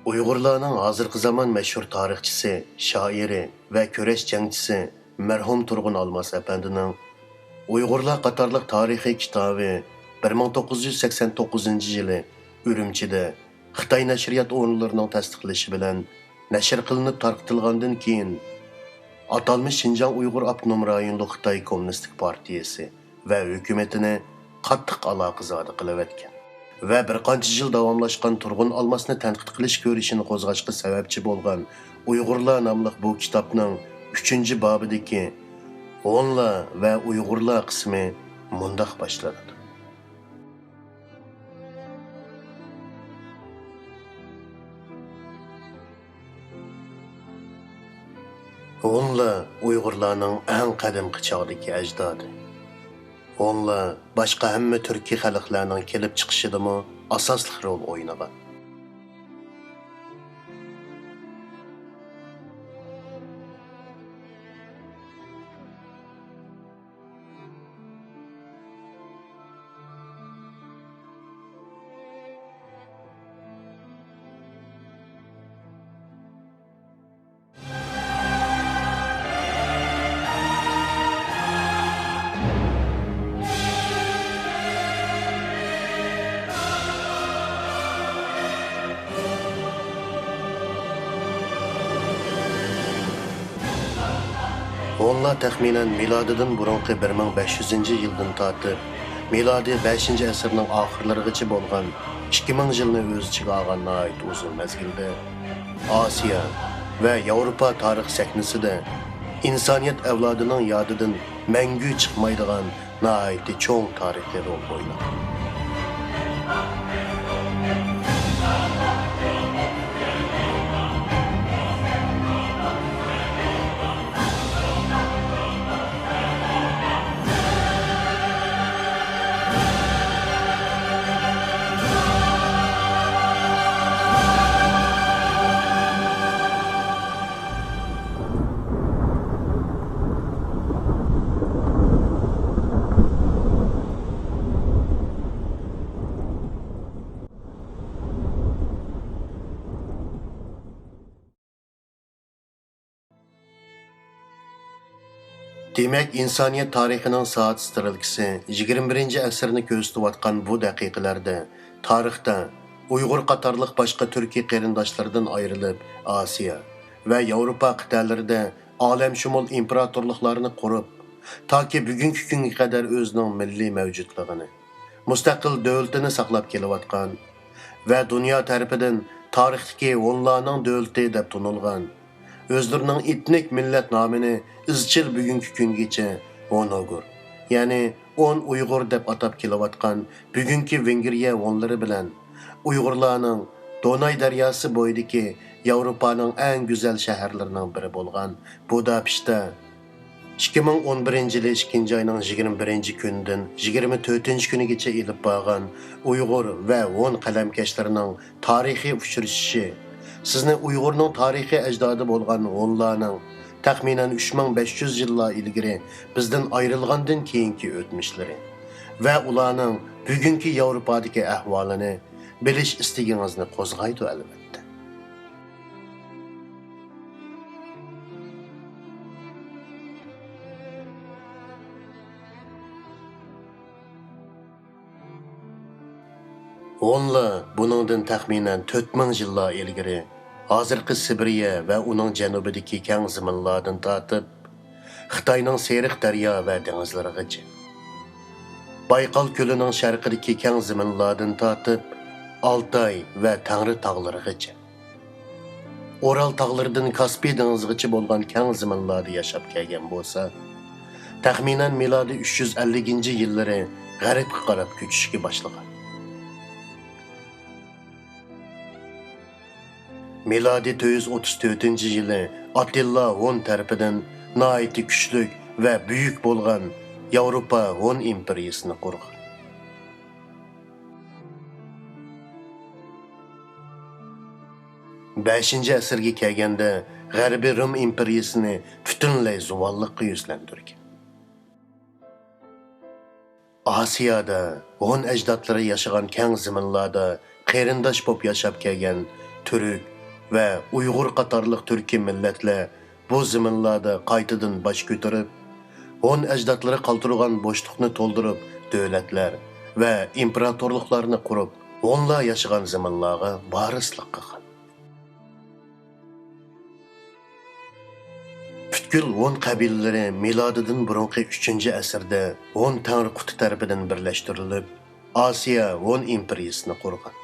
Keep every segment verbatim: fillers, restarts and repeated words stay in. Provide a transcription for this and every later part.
ئۇيغۇرلارنىڭ ھازىرقى زامان مەشھۇر تارىخچىسى، شائىرى ۋە كۈرەش جەڭچىسى مەرھۇم تۇرغۇن ئالماس ئەپەندىنىڭ ئۇيغۇرلار قاتارلىق تارىخىي كىتابى بىر مىڭ توققۇز يۈز سەكسەن توققۇزىنچى يىلى ئۈرۈمچىدە خىتاي نەشرىيات ئورۇنلىرىنىڭ تەستىقلىشى بىلەن نەشر قىلىنىپ تارقىتىلغاندىن كېيىن، ئاتالمىش شىنجاڭ ئۇيغۇر ئاپتونوم رايونلۇق خىتاي كوممۇنىستىك پارتىيىسى ۋە ھۆكۈمىتىنى قاتتىق ئالاقىزادە قىلىۋەتكەن ۋە بىر قانچە يىل داۋاملاشقان تۇرغۇن ئالماسنى تەنقىد قىلىش كۈرىشىنى قوزغاشقا سەۋەبچى بولغان ئۇيغۇرلار ناملىق بۇ كىتابنىڭ ئۈچىنچى بابىدىكى ھونلار ۋە ئۇيغۇرلار قىسمى مۇنداق باشلىنىدۇ. ھونلار ئۇيغۇرلارنىڭ ئەڭ قەدىمكى چاغدىكى ئەجدادى. ھونلار باشقا ھەممە تۈركىي خەلقلەرنىڭ كېلىپ چىقىشىدىمۇ ئاساسلىق رول ئوينىغان. ھونلار تەخمىنەن مىلادىدىن بۇرۇنقى بىر مىڭ بەش يۈزىنچى يىلدىن تارتىپ، مىلادىي بەشىنچى ئەسىرنىڭ ئاخىرلىرىغىچە بولغان ئىككى مىڭ يىلنى ئۆز ئىچىگە ئالغان ناھايىتى ئۇزۇن مەزگىلدە ئاسىيا ۋە ياۋروپا تارىخ سەھنىسىدە ئىنسانىيەت ئەۋلادىنىڭ يادىدىن مەڭگۈ چىقمايدىغان ناھايىتى چوڭ تارىخىي رول ئوينىغان. دېمەك، ئىنسانىيەت تارىخىنىڭ سائەت سترېلكىسى يىگىرمە بىرىنچى ئەسىرنى كۆرسىتىۋاتقان بۇ دەقىقىلەردە تارىختا ئۇيغۇر قاتارلىق باشقا تۈركىي قېرىنداشلىرىدىن ئايرىلىپ، ئاسىيا ۋە ياۋروپا قىتئەلىرىدە ئالەمشۇمۇل ئىمپېراتورلۇقلارنى قۇرۇپ، تاكى بۈگۈنكى كۈنگە قەدەر ئۆزىنىڭ مىللىي مەۋجۇتلۇقىنى، مۇستەقىل دۆلىتىنى ساقلاپ كېلىۋاتقان ۋە دۇنيا تەرىپىدىن تارىختىكى ھونلارنىڭ دۆلىتى دەپ تونۇلغان، ئۆزلىرىنىڭ ئېتنىك مىللەت نامىنى ئىزچىل بۈگۈنكى كۈنگىچە ھون ئۇيغۇر، يەنى ئون ئۇيغۇر دەپ ئاتاپ كېلىۋاتقان بۈگۈنكى ۋېنگرىيە ھونلىرى بىلەن ئۇيغۇرلارنىڭ دوناي دەرياسى بويىدىكى ياۋروپانىڭ ئەڭ گۈزەل شەھەرلىرىنىڭ بىرى بولغان بۇداپېشتتا ئىككى مىڭ ئون بىرىنچى يىلى ئىككىنچى ئاينىڭ يىگىرمە بىرىنچى كۈنىدىن يىگىرمە تۆتىنچى كۈنىگىچە ئېلىپ بارغان ئۇيغۇر ۋە ھون قەلەمكەشلىرىنىڭ تارىخىي ئۇچرىشىشى سىزنى ئۇيغۇرنىڭ تارىخىي ئەجدادى بولغان ھونلارنىڭ تەخمىنەن ئۈچ مىڭ بەش يۈز يىللار ئىلگىرى بىزدىن ئايرىلغاندىن كېيىنكى ئۆتمۈشلىرى ۋە ئۇلارنىڭ بۈگۈنكى ياۋروپادىكى ئەھۋالىنى بىلىش ئىستىكىڭىزنى قوزغايدۇ، ئەلۋەتتە. ھونلار بۇنىڭدىن تەخمىنەن تۆت مىڭ يىللار ئىلگىرى ھازىرقى سىبىرىيە ۋە ئۇنىڭ جەنۇبىدىكى كەڭ زېمىنلاردىن تارتىپ، خىتاينىڭ سېرىق دەريا ۋە دېڭىزلىرىغىچە، بايقال كۆلىنىڭ شەرقىدىكى كەڭ زېمىنلاردىن تارتىپ، ئالتاي ۋە تەڭرى تاغلىرىغىچە، ئورال تاغلىرىدىن كاسپىي دېڭىزىغىچە بولغان كەڭ زېمىنلاردا ياشاپ كەلگەن بولسا، تەخمىنەن مىلادىي ئۈچ يۈز ئەللىكىنچى يىللىرى غەربكە قاراپ كۆچۈشكە باشلىغان. مىلادىي تۆت يۈز ئوتتۇز تۆتىنچى يىلى ئاتتىلا ھون تەرىپىدىن ناھايىتى كۈچلۈك ۋە بۈيۈك بولغان ياۋروپا ھون ئىمپېرىيىسىنى قۇرغان. بەشىنچى ئەسىرگە كەلگەندە، غەربىي رىم ئىمپېرىيىسىنى پۈتۈنلەي زۇۋانلىققا يۈزلەندۈرگەن. ئاسىيادا ھون ئەجدادلىرى ياشىغان كەڭ زېمىنلاردا قېرىنداش بولۇپ ياشاپ كەلگەن تۈرك، ۋە ئۇيغۇر قاتارلىق تۈركىي مىللەتلەر بۇ زېمىنلاردا قايتىدىن باش كۆتۈرۈپ، ھون ئەجدادلىرى قالدۇرغان بوشلۇقنى تولدۇرۇپ، دۆلەتلەر ۋە ئىمپېراتورلۇقلارنى قۇرۇپ، ھونلار ياشىغان زېمىنلارغا ۋارىسلىق قىلغان. پۈتكۈل ھون قەبىلىلىرى مىلادىدىن بۇرۇنقى ئۈچىنچى ئەسىردە ھون تەڭرىقۇتى تەرىپىدىن بىرلەشتۈرۈلۈپ، ئاسىيا ھون ئىمپېرىيىسىنى قۇرغان.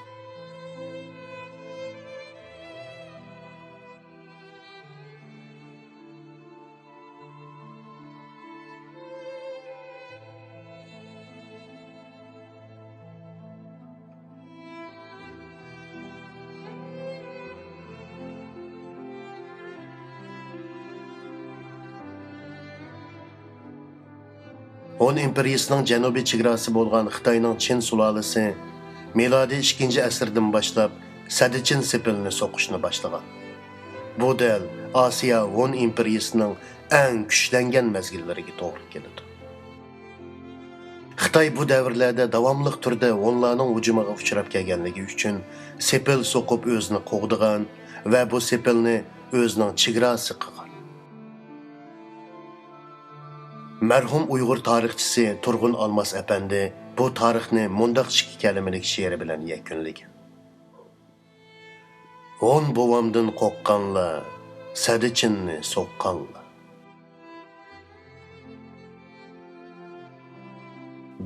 ھون ئىمپېرىيىسىنىڭ جەنۇبىي چېگراسى بولغان خىتاينىڭ چىن سۇلالىسى مىلادىي ئىككىنچى ئەسىردىن باشلاپ سەددىچىن سېپىلىنى سوقۇشنى باشلىغان. بۇ دەل ئاسىيا ھون ئىمپېرىيىسىنىڭ ئەڭ كۈچلەنگەن مەزگىللىرىگە توغرا كېلىدۇ. خىتاي بۇ دەۋرلەردە داۋاملىق تۈردە ھونلارنىڭ ھۇجۇمىغا ئۇچراپ كەلگەنلىكى ئۈچۈن سېپىل سوقۇپ ئۆزىنى قوغدىغان ۋە بۇ سېپىلنى ئۆزىنىڭ چېگراسى قىلغان. مەرھۇم ئۇيغۇر تارىخچىسى تۇرغۇن ئالماس ئەپەندى بۇ تارىخنى مۇنداق ئىككى كەلىمىلىك شېئىرى بىلەن يەكۈنلىگەن: ھون بوۋامدىن قورققانلار، سەددىچىننى سوققانلار.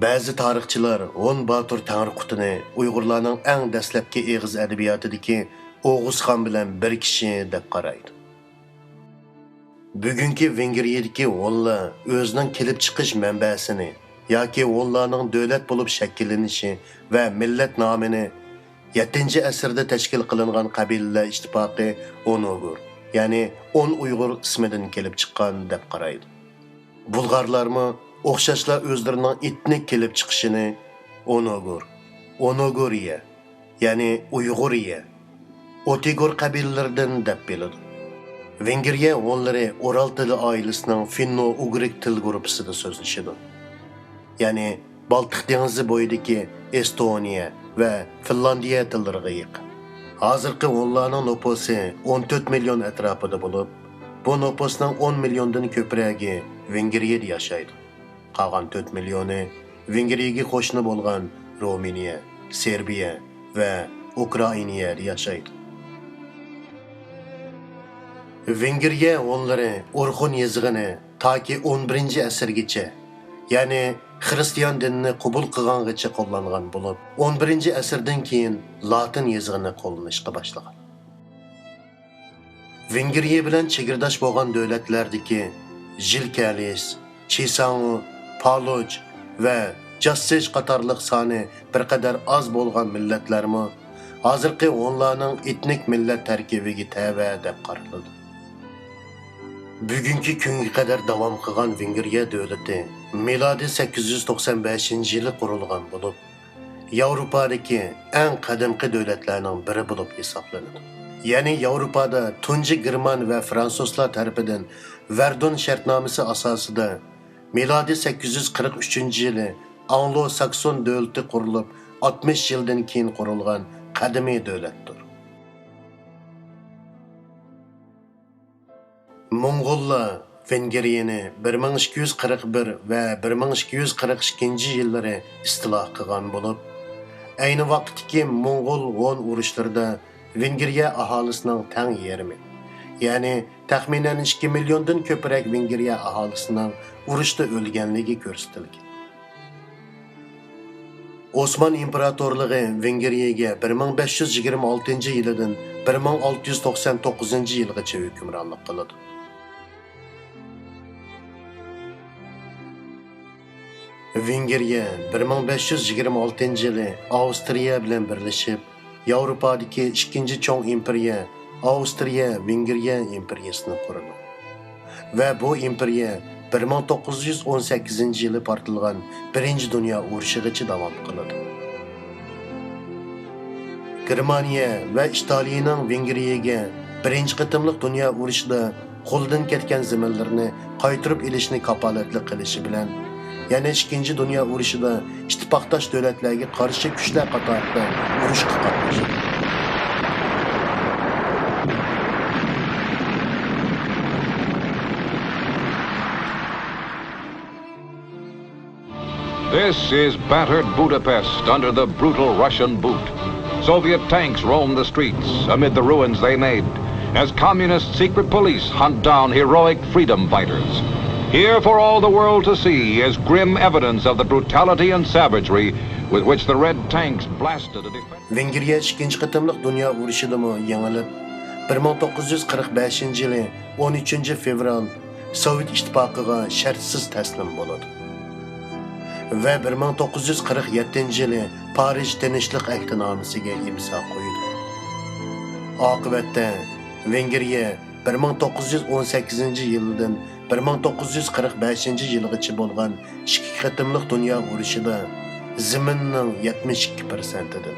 بەزى تارىخچىلار ھون باتۇر تەڭرىقۇتىنى ئۇيغۇرلارنىڭ ئەڭ دەسلەپكى ئېغىز ئەدەبىياتىدىكى ئوغۇزخان بىلەن بىر كىشى دەپ قارايدۇ. بۈگۈنكى ۋېنگرىيەدىكى ھونلار ئۆزىنىڭ كېلىپ چىقىش مەنبەسىنى ياكى ھونلارنىڭ دۆلەت بولۇپ شەكىللىنىشى ۋە مىللەت نامىنى يەتتىنچى ئەسىردە تەشكىل قىلىنغان قەبىلىلەر ئىتتىپاقى ئونۇگۇر، يەنى ئون ئۇيغۇر ئىسمىدىن كېلىپ چىققان دەپ قارايدۇ. بۇلغارلارمۇ ئوخشاشلا ئۆزلىرىنىڭ ئېتنىك كېلىپ چىقىشىنى ئونوگور، ئونوگورىيە، يەنى ئۇيغۇرىيە، ئوتىگور قەبىلىلىرىدىن دەپ بىلىدۇ. ۋېنگرىيە ھونلىرى ئورال تىلى ئائىلىسىنىڭ فىننو-ئۇگرىك تىل گۇرۇپپىسىدا سۆزلىشىدۇ. يەنى بالتىق دېڭىزى بويىدىكى ئېستونىيە ۋە فىنلاندىيە تىللىرىغا يېقىن. ھازىرقى ھونلارنىڭ نوپۇسى ئون تۆت مىليون ئەتراپىدا بولۇپ، بۇ نوپۇسنىڭ ئون مىليوندىن كۆپرەكى ۋېنگرىيەدە ياشايدۇ. قالغان تۆت مىليونى ۋېنگرىيەگە قوشنا بولغان رومىنىيە، سېربىيە ۋە ئۇكرائىنىيەدە ياشايدۇ. ۋېنگرىيە ھونلىرى ئورخۇن يېزىقىنى تاكى ئون بىرىنچى ئەسىرگىچە، يەنى خىرىستىيان دىنىنى قوبۇل قىلغانغىچە قوللانغان بولۇپ، ئون بىرىنچى ئەسىردىن كېيىن لاتىن يېزىقىنى قوللىنىشقا باشلىغان. ۋېنگرىيە بىلەن چېگرىداش بولغان دۆلەتلەردىكى ژىلكەلىس، چىساڭۇ، پالۇچ ۋە جاسسىژ قاتارلىق سانى بىر قەدەر ئاز بولغان مىللەتلەرمۇ ھازىرقى ھونلارنىڭ ئېتنىك مىللەت تەركىبىگە تەۋە دەپ قارىلىدۇ. بۈگۈنكى كۈنگە قەدەر داۋام قىلغان ۋېنگرىيە دۆلىتى مىلادىي سەككىز يۈز توقسان بەشىنچى يىلى قۇرۇلغان بولۇپ، ياۋروپادىكى ئەڭ قەدىمكى دۆلەتلەرنىڭ بىرى بولۇپ ھېسابلىنىدۇ. يەنى ياۋروپادا تۇنجى گېرمان ۋە فرانسۇزلار تەرىپىدىن ۋەردۇن شەرتنامىسى ئاساسىدا مىلادىي سەككىز يۈز قىرىق ئۈچىنچى يىلى ئاڭلو-ساكسون دۆلىتى قۇرۇلۇپ، ئاتمىش يىلدىن كېيىن قۇرۇلغان قەدىمىي دۆلەتتۇر. موڭغۇللار ۋېنگرىيەنى بىر مىڭ ئىككى يۈز قىرىق بىر ۋە بىر مىڭ ئىككى يۈز قىرىق ئىككىنچى يىللىرى ئىستىلا قىلغان بولۇپ، ئەينى ۋاقىتتىكى موڭغۇل-ھون ئۇرۇشلىرىدا ۋېنگرىيە ئاھالىسىنىڭ تەڭ يېرىمى، يەنى تەخمىنەن ئىككى مىليوندىن كۆپرەك ۋېنگرىيە ئاھالىسىنىڭ ئۇرۇشتا ئۆلگەنلىكى كۆرسىتىلگەن. ئوسمان ئىمپېراتورلۇقى ۋېنگرىيەگە بىر مىڭ بەش يۈز يىگىرمە ئالتىنچى يىلىدىن بىر مىڭ ئالتە يۈز توقسان توققۇزىنچى يىلغىچە ھۆكۈمرانلىق قىلىدۇ. ۋېنگرىيە بىر مىڭ بەش يۈز يىگىرمە ئالتىنچى يىلى ئاۋسترىيە بىلەن بىرلىشىپ، ياۋروپادىكى ئىككىنچى چوڭ ئىمپېرىيە، ئاۋسترىيە ۋېنگرىيە ئىمپېرىيىسىنى قۇرىدۇ. ۋە بۇ ئىمپېرىيە بىر مىڭ توققۇز يۈز ئون سەككىزىنچى يىلى پارتلىغان بىرىنچى دۇنيا ئۇرۇشىغىچە داۋام قىلىدۇ. گېرمانىيە ۋە ئىتالىيىنىڭ ۋېنگرىيەگە بىرىنچى قېتىملىق دۇنيا ئۇرۇشىدا قولىدىن كەتكەن زېمىنلىرىنى قايتۇرۇپ ئېلىشنى كاپالەتلىك قىلىشى بىلەن، يەنە ئىككىنچى دۇنيا ئۇرۇشىدا ئىتتىپاقداش دۆلەتلەرگە قارشى كۈچلەر قاتارىدا ئۇرۇشقا قاتنىشىدۇ. This is battered Budapest under the brutal Russian boot. Soviet tanks roam the streets amid the ruins they made, as communist secret police hunt down heroic freedom fighters. Here for all the world to see is grim evidence of the brutality and savagery with which the Red Tanks blasted a defense. ۋېنگرىيە ئىككىنچى قېتىملىق دۇنيا ئۇرۇشىدىمۇ يېڭىلىپ، بىر مىڭ توققۇز يۈز قىرىق بەشىنچى يىلى ئون ئۈچىنچى فېۋرال سوۋېت ئىتتىپاقىغا شەرتسىز تەسلىم بولىدۇ. ۋە بىر مىڭ توققۇز يۈز قىرىق يەتتىنچى يىلى پارىژ تىنچلىق ئەھدىنامىسىگە ئىمزا قويىدۇ. ئاقىۋەتتە، ۋېنگرىيە بىر مىڭ توققۇز يۈز ئون سەككىزىنچى يىلدىن بىر مىڭ توققۇز يۈز قىرىق بەشىنچى يىلغىچە بولغان ئىككى قېتىملىق دۇنيا ئۇرۇشىدا زېمىننىڭ يەتمىش ئىككى پىرسەنتىدىن،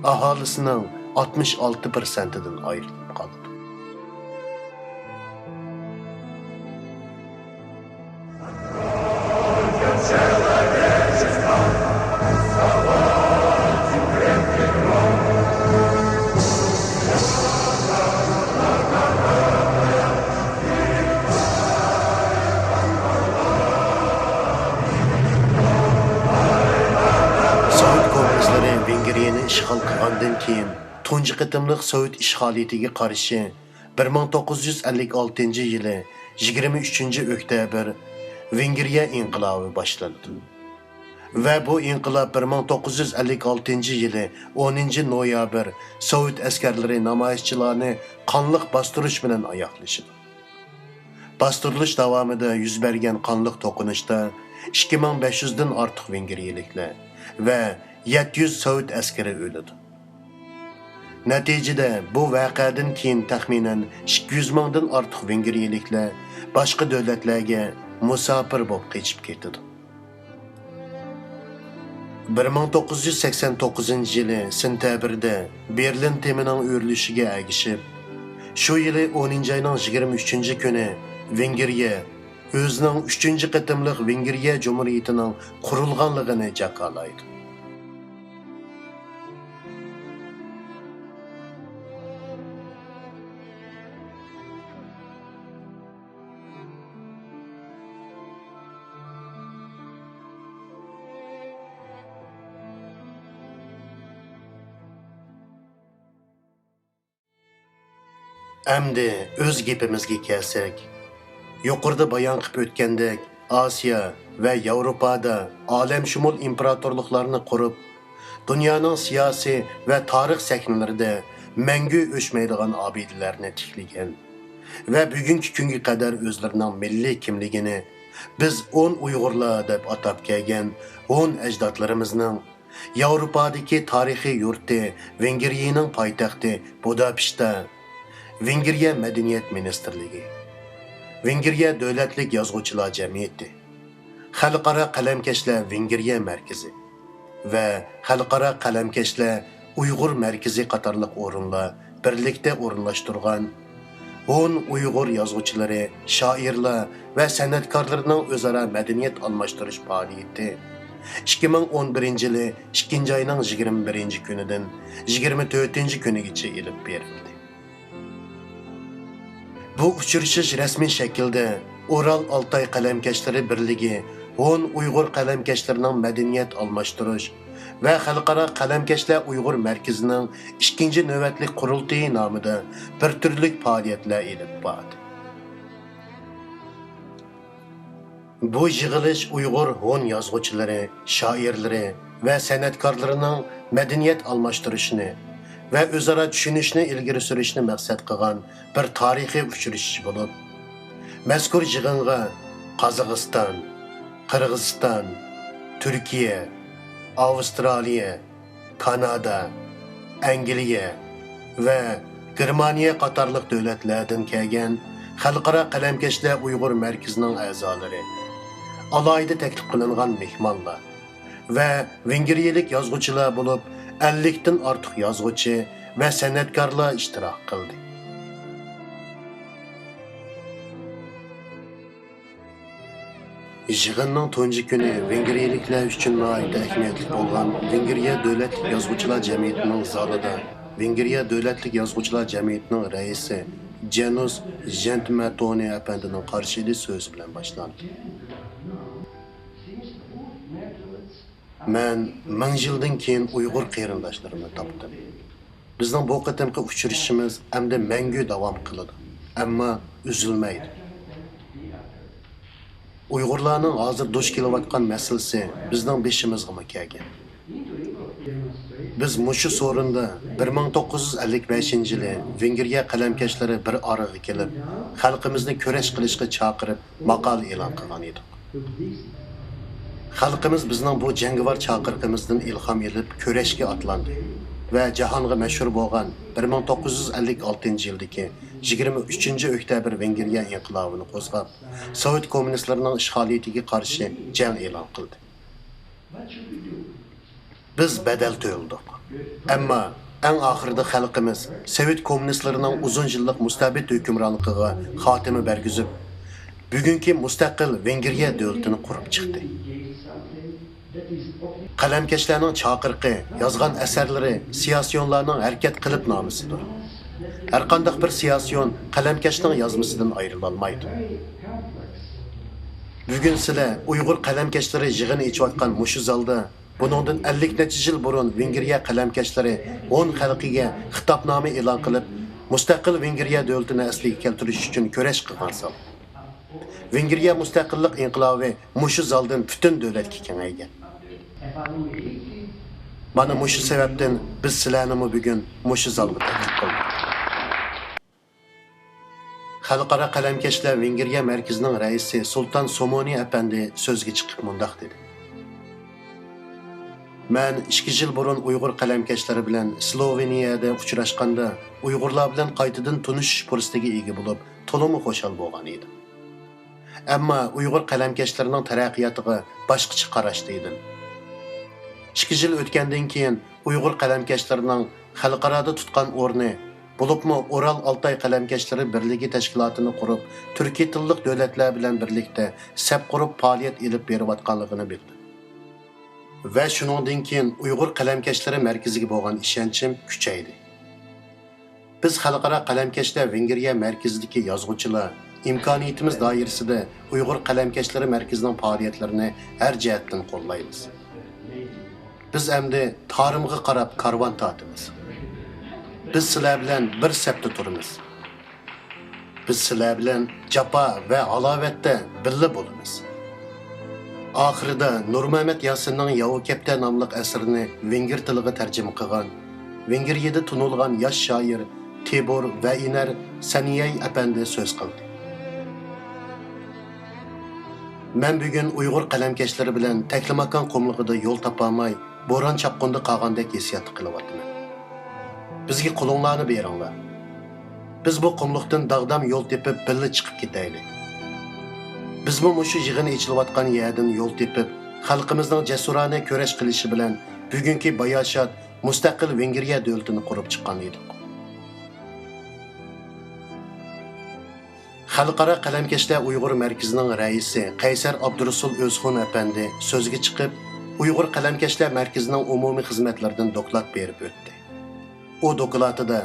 ئاھالىسىنىڭ ئاتمىش ئالتە پىرسەنتىدىن ئايرىلىپ قالىدۇ. سوۋېت كوممۇنىستلىرى ۋېنگرىيەنى ئىشغال قىلغاندىن كېيىن، تۇنجى قېتىملىق سوۋېت ئىشغالىيىتىگە قارشى بىر مىڭ توققۇز يۈز ئەللىك ئالتىنچى يىلى يىگىرمە ئۈچىنچى ئۆكتەبىر ۋېنگرىيە ئىنقىلابى باشلىنىدۇ. ۋە بۇ ئىنقىلاب بىر مىڭ توققۇز يۈز ئەللىك ئالتىنچى يىلى ئونىنچى نويابىر سوۋېت ئەسكەرلىرى نامايىشچىلارنى قانلىق باستۇرۇش بىلەن ئاياغلىشىدۇ. باستۇرۇلۇش داۋامىدا يۈز بەرگەن قانلىق توقۇنۇشتا ئىككى مىڭ بەش يۈزدىن ئارتۇق ۋېنگرىيەلىكلەر ۋە يەتتە يۈز سوۋېت ئەسكىرى ئۆلىدۇ. نەتىجىدە، بۇ ۋەقەدىن كېيىن تەخمىنەن ئىككى يۈز مىڭدىن ئارتۇق ۋېنگرىيەلىكلەر باشقا دۆلەتلەرگە مۇساپىر بولۇپ قېچىپ كېتىدۇ. بىر مىڭ توققۇز يۈز سەكسەن توققۇزىنچى يىلى سېنتەبىردە بېرلىن تېمىنىڭ ئۆرۈلۈشىگە ئەگىشىپ، شۇ يىلى ئونىنچى ئاينىڭ يىگىرمە ئۈچىنچى كۈنى ۋېنگرىيە ئۆزىنىڭ ئۈچىنچى قېتىملىق ۋېنگرىيە جۇمھۇرىيىتىنىڭ قۇرۇلغانلىقىنى جاكارلايدۇ. ئەمدى ئۆز گېپىمىزگە كەلسەك، يۇقىرىدا بايان قىلىپ ئۆتكەندەك، ئاسىيا ۋە ياۋروپادا ئالەمشۇمۇل ئىمپېراتورلۇقلارنى قۇرۇپ، دۇنيانىڭ سىياسىي ۋە تارىخ سەھنىلىرىدە مەڭگۈ ئۆچمەيدىغان ئابىدىلەرنى تىكلىگەن ۋە بۈگۈنكى كۈنگە قەدەر ئۆزلىرىنىڭ مىللىي كىملىكىنى بىز ئون ئۇيغۇرلار دەپ ئاتاپ كەلگەن ھون ئەجدادلىرىمىزنىڭ ياۋروپادىكى تارىخىي يۇرتى ۋېنگرىيەنىڭ پايتەختى بۇداپېشتتا ۋېنگرىيە مەدەنىيەت مىنىستىرلىكى، ۋېنگرىيە دۆلەتلىك يازغۇچىلار جەمئىيىتى، خەلقئارا قەلەمكەشلەر ۋېنگرىيە مەركىزى ۋە خەلقئارا قەلەمكەشلەر ئۇيغۇر مەركىزى قاتارلىق ئورۇنلار بىرلىكتە ئورۇنلاشتۇرغان ھون ئۇيغۇر يازغۇچىلىرى، شائىرلار ۋە سەنئەتكارلىرىنىڭ ئۆزئارا مەدەنىيەت ئالماشتۇرۇش پائالىيىتى ئىككى مىڭ ئون بىرىنچى يىلى ئىككىنچى ئاينىڭ يىگىرمە بىرىنچى كۈنىدىن يىگىرمە تۆتىنچى كۈنىگىچە ئېلىپ بېرىلدى. بۇ ئۇچرىشىش رەسمىي شەكىلدە ئۇرال ئالتاي قەلەمكەشلىرى بىرلىكى ھون ئۇيغۇر قەلەمكەشلىرىنىڭ مەدەنىيەت ئالماشتۇرۇش ۋە خەلقئارا قەلەمكەشلەر ئۇيغۇر مەركىزىنىڭ ئىككىنچى نۆۋەتلىك قۇرۇلتىيى نامىدا بىر تۈرلۈك پائالىيەتلەر ئېلىپ باردى. بۇ يىغىلىش ئۇيغۇر ھون يازغۇچىلىرى، شائىرلىرى ۋە سەنئەتكارلىرىنىڭ مەدەنىيەت ئالماشتۇرۇشىنى ۋە ئۆزئارا چۈشىنىشىنى ئىلگىرى سۈرۈشنى مەقسەت قىلغان بىر تارىخىي ئۇچرىشىش بولۇپ، مەزكۇر يىغىنغا قازاقىستان، قىرغىزىستان، تۈركىيە، ئاۋسترالىيە، كانادا، ئەنگلىيە ۋە گېرمانىيە قاتارلىق دۆلەتلەردىن كەلگەن خەلقئارا قەلەمكەشلەر ئۇيغۇر مەركىزىنىڭ ئەزالىرى، ئالاھىدە تەكلىپ قىلىنغان مېھمانلار ۋە ۋېنگرىيەلىك يازغۇچىلار بولۇپ، ئەللىكتىن ئارتۇق يازغۇچى ۋە سەنئەتكارلار ئىشتىراك قىلدى. يىغىننىڭ تۇنجى كۈنى ۋېنگرىيەلىكلەر ئۈچۈن ناھايىتى ئەھمىيەتلىك بولغان ۋېنگرىيە دۆلەتلىك يازغۇچىلار جەمئىيىتىنىڭ زالىدا ۋېنگرىيە دۆلەتلىك يازغۇچىلار جەمئىيىتىنىڭ رەئىسى جەنۇس ژەنتمەتونى ئەپەندىنىڭ قارشى ئېلىش سۆزى بىلەن باشلاندى. مەن مىڭ يىلدىن كېيىن ئۇيغۇر قېرىنداشلىرىمنى تاپتىم. بىزنىڭ بۇ قېتىمقى ئۇچرىشىشىمىز ئەمدى مەڭگۈ داۋام قىلىدۇ، ئەمما ئۈزۈلمەيدۇ. ئۇيغۇرلارنىڭ ھازىر دۇچ كېلىۋاتقان مەسىلىسى بىزنىڭ بېشىمىزغىمۇ كەلگەن. بىز مۇشۇ سورۇندا بىر مىڭ توققۇز يۈز ئەللىك بەشىنچى يىلى ۋېنگرىيە قەلەمكەشلىرى بىر ئارىغا كېلىپ، خەلقىمىزنى كۈرەش قىلىشقا چاقىرىپ، ماقالە ئېلان قىلغان ئىدۇق. خەلقىمىز بىزنىڭ بۇ جەڭگىۋار چاقىرىقىمىزدىن ئىلھام ئېلىپ، كۈرەشكە ئاتلاندى ۋە جاھانغا مەشھۇر بولغان بىر مىڭ توققۇز يۈز ئەللىك ئالتىنچى يىلدىكى يىگىرمە ئۈچىنچى ئۆكتەبىر ۋېنگرىيە ئىنقىلابىنى قوزغاپ، سوۋېت كوممۇنىستلىرىنىڭ ئىشغالىيىتىگە قارشى جەڭ ئېلان قىلدى. بىز بەدەل تۆلىدۇق. ئەمما ئەڭ ئاخىرىدا خەلقىمىز سوۋېت كوممۇنىستلىرىنىڭ ئۇزۇن يىللىق مۇستەبىت ھۆكۈمرانلىقىغا خاتىمە بەرگۈزۈپ، بۈگۈنكى مۇستەقىل ۋېنگرىيە دۆلىتىنى قۇرۇپ چىقتى. قەلەمكەشلەرنىڭ چاقىرىقى، يازغان ئەسەرلىرى سىياسىيونلارنىڭ ھەرىكەت قېلىپنامىسىدۇر. ھەرقانداق بىر سىياسىيون قەلەمكەشنىڭ يازمىسىدىن ئايرىلالمايدۇ. بۈگۈن سىلەر ئۇيغۇر قەلەمكەشلىرى يىغىنى ئېچىۋاتقان مۇشۇ زالدا بۇنىڭدىن ئەللىك نەچچە يىل بۇرۇن ۋېنگرىيە قەلەمكەشلىرى ھون خەلقىگە خىتابنامە ئېلان قىلىپ، مۇستەقىل ۋېنگرىيە دۆلىتىنى ئەسلىگە كەلتۈرۈش ئۈچۈن كۈرەش قىلغان زال. ۋېنگرىيە مۇستەقىللىق ئىنقىلابى مۇشۇ زالدىن پۈتۈن دۆلەتكە كېڭەيگەن. مانا مۇشۇ سەۋەبتىن بىز سىلەرنىمۇ بۈگۈن مۇشۇ زالغا تەكلىپ قىلدۇق. خەلقئارا قەلەمكەشلەر ۋېنگرىيە مەركىزىنىڭ رەئىسى سۇلتان سومونى ئەپەندى سۆزگە چىقىپ مۇنداق دېدى: مەن ئىككى يىل بۇرۇن ئۇيغۇر قەلەمكەشلىرى بىلەن سلوۋېنىيەدە ئۇچراشقاندا، ئۇيغۇرلار بىلەن قايتىدىن تونۇشۇش پۇرسىتىگە ئىگە بولۇپ، تولىمۇ خۇشال بولغان ئىدىم. ئەمما ئۇيغۇر قەلەمكەشلىرىنىڭ تەرەققىياتىغا باشقىچە قاراشتا ئىدىم. ئىككى يىل ئۆتكەندىن كېيىن، ئۇيغۇر قەلەمكەشلىرىنىڭ خەلقئارادا تۇتقان ئورنى، بولۇپمۇ ئورال ئالتاي قەلەمكەشلىرى بىرلىكى تەشكىلاتىنى قۇرۇپ، تۈركىي تىللىق دۆلەتلەر بىلەن بىرلىكتە سەپ قۇرۇپ پائالىيەت ئېلىپ بېرىۋاتقانلىقىنى بىلدىم. ۋە شۇنىڭدىن كېيىن ئۇيغۇر قەلەمكەشلىرى مەركىزىگە بولغان ئىشەنچىم كۈچەيدى. بىز خەلقئارا قەلەمكەشلەر ۋېنگرىيە مەركىزىدىكى يازغۇچىلار ئىمكانىيىتىمىز دائىرىسىدە ئۇيغۇر قەلەمكەشلىرى مەركىزىنىڭ پائالىيەتلىرىنى ھەر جەھەتتىن قوللايمىز. بىز ئەمدى تارىمغا قاراپ كارۋان تارتىمىز. بىز سىلەر بىلەن بىر سەپتە تۇرىمىز. بىز سىلەر بىلەن جاپا ۋە ھالاۋەتتە بىللە بولىمىز. ئاخىرىدا نۇرمەمەت ياسىننىڭ ياۋا كەپتەر ناملىق ئەسىرىنى ۋېنگىر تىلىغا تەرجىمە قىلغان، ۋېنگرىيەدە تونۇلغان ياش شائىر تىبور ۋەئىنەر سەنىيەي ئەپەندى سۆز قىلدى. مەن بۈگۈن ئۇيغۇر قەلەمكەشلىرى بىلەن تەكلىماكان قۇملۇقىدا يول تاپالماي، بوران-چاپقۇندا قالغاندەك ھېسسىياتتا قېلىۋاتىمەن. بىزگە قولۇڭلارنى بېرىڭلار. بىز بۇ قۇملۇقتىن داغدام يول تېپىپ، بىللە چىقىپ كېتەيلى. بىزمۇ مۇشۇ يىغىن ئېچىلىۋاتقان يەردىن يول تېپىپ، خەلقىمىزنىڭ جەسۇرانە كۈرەش قىلىشى بىلەن بۈگۈنكى باياشات مۇستەقىل ۋېنگرىيە دۆلىتىنى قۇرۇپ چىققان ئىدۇق. خەلقئارا قەلەمكەشلەر ئۇيغۇر مەركىزىنىڭ رەئىسى قەيسەر ئابدۇرۇسۇل ئۆزخۇن ئەپەندى سۆزگە چىقىپ، ئۇيغۇر قەلەمكەشلەر مەركىزىنىڭ ئومۇمىي خىزمەتلىرىدىن دوكلات بېرىپ ئۆتتى. ئۇ دوكلاتىدا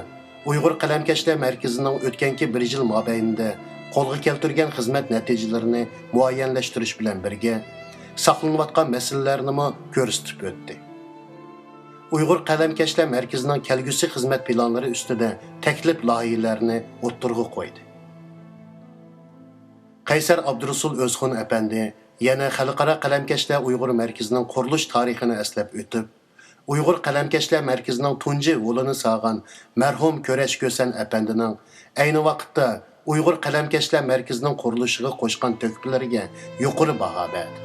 ئۇيغۇر قەلەمكەشلەر مەركىزىنىڭ ئۆتكەنكى بىر يىل مابەينىدە قولغا كەلتۈرگەن خىزمەت نەتىجىلىرىنى مۇئەييەنلەشتۈرۈش بىلەن بىرگە، ساقلىنىۋاتقان مەسىلىلەرنىمۇ كۆرسىتىپ ئۆتتى. ئۇيغۇر قەلەمكەشلەر مەركىزىنىڭ كەلگۈسى خىزمەت پىلانلىرى ئۈستىدە تەكلىپ لايىھىلەرنى ئوتتۇرىغا قويدى. قەيسەر ئابدۇرۇسۇل ئۆزخۇن ئەپەندى يەنە خەلقئارا قەلەمكەشلەر ئۇيغۇر مەركىزىنىڭ قۇرۇلۇش تارىخىنى ئەسلەپ ئۆتۈپ، ئۇيغۇر قەلەمكەشلەر مەركىزىنىڭ تۇنجى ھولىنى سالغان مەرھۇم كۈرەش كۆسەن ئەپەندىنىڭ ئەينى ۋاقىتتا ئۇيغۇر قەلەمكەشلەر مەركىزىنىڭ قۇرۇلۇشىغا قوشقان تۆھپىلىرىگە يۇقىرى باھا بەردى.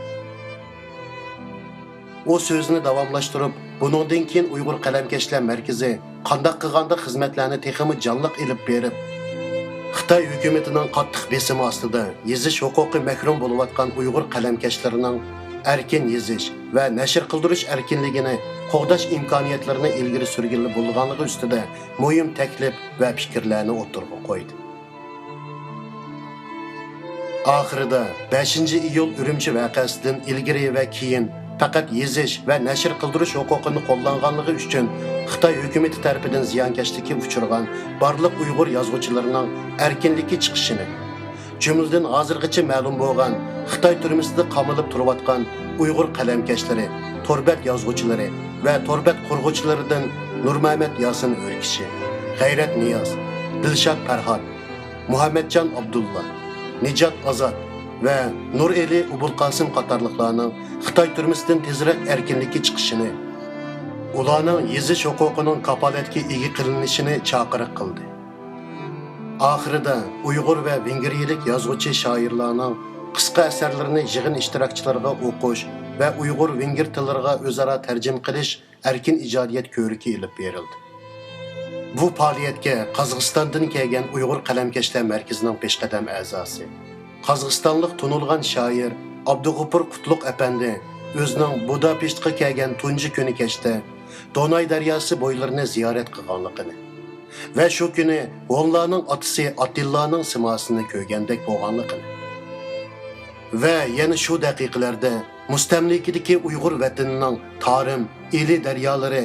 ئۇ سۆزىنى داۋاملاشتۇرۇپ، بۇنىڭدىن كېيىن ئۇيغۇر قەلەمكەشلەر مەركىزى قانداق قىلغاندا خىزمەتلەرنى تېخىمۇ جانلىق ئېلىپ بېرىپ، خىتاي ھۆكۈمىتىنىڭ قاتتىق بېسىمى ئاستىدا يېزىش ھوقۇقى مەھرۇم بولۇۋاتقان ئۇيغۇر قەلەمكەشلىرىنىڭ ئەركىن يېزىش ۋە نەشر قىلدۇرۇش ئەركىنلىكىنى قوغداش ئىمكانىيەتلىرىنى ئىلگىرى سۈرگىلى بولىدىغانلىقى ئۈستىدە مۇھىم تەكلىپ ۋە پىكىرلەرنى ئوتتۇرىغا قويدى. ئاخىرىدا، بەشىنچى ئىيۇل ئۈرۈمچى ۋەقەسىدىن ئىلگىرى ۋە كېيىن پەقەت يېزىش ۋە نەشر قىلدۇرۇش ھوقۇقىنى قوللانغانلىقى ئۈچۈن خىتاي ھۆكۈمىتى تەرىپىدىن زىيانكەشلىككە ئۇچرىغان بارلىق ئۇيغۇر يازغۇچىلىرىنىڭ ئەركىنلىككە چىقىشىنى، جۈملىدىن ھازىرغىچە مەلۇم بولغان خىتاي تۈرمىسىدە قامىلىپ تۇرۇۋاتقان ئۇيغۇر قەلەمكەشلىرى، تور بەت يازغۇچىلىرى ۋە تور بەت قۇرغۇچىلىرىدىن نۇرمەمەت ياسىن ئۆركىشى، غەيرەت نىياز، دىلشات پەرھات، مۇھەممەتجان ئابدۇللا، نىجات ئازات ۋە نۇرئېلى ئوبۇلقاسىم قاتارلىقلارنىڭ خىتاي تۈرمىسىدىن تېزرەك ئەركىنلىككە چىقىشىنى، ئۇلارنىڭ يېزىش ھوقۇقىنىڭ كاپالەتكە ئىگە قىلىنىشىنى چاقىرىق قىلدى. ئاخىرىدا ئۇيغۇر ۋە ۋېنگرىيەلىك يازغۇچى شائىرلارنىڭ قىسقا ئەسەرلىرىنى يىغىن ئىشتىراكچىلىرىغا ئوقۇش ۋە ئۇيغۇر ۋېنگىر تىللىرىغا ئۆزئارا تەرجىمە قىلىش ئەركىن ئىجادىيەت كۆرىكى ئېلىپ بېرىلدى. بۇ پائالىيەتكە قازاقىستاندىن كەلگەن ئۇيغۇر قەلەمكەشلەر مەركىزىنىڭ پېشقەدەم ئەزاسى، قازاقىستانلىق تونۇلغان شائىر ئابدۇغوپۇر قۇتلۇق ئەپەندى ئۆزىنىڭ بۇداپېشتقا كەلگەن تۇنجى كۈنى كەچتە دوناي دەرياسى بويلىرىنى زىيارەت قىلغانلىقىنى ۋە شۇ كۈنى ھونلارنىڭ ئاتىسى ئاتىللانىڭ سىماسىنى كۆرگەندەك بولغانلىقىنى ۋە يەنە شۇ دەقىقىلەردە مۇستەملىكىدىكى ئۇيغۇر ۋەتىنىنىڭ تارىم، ئىلى دەريالىرى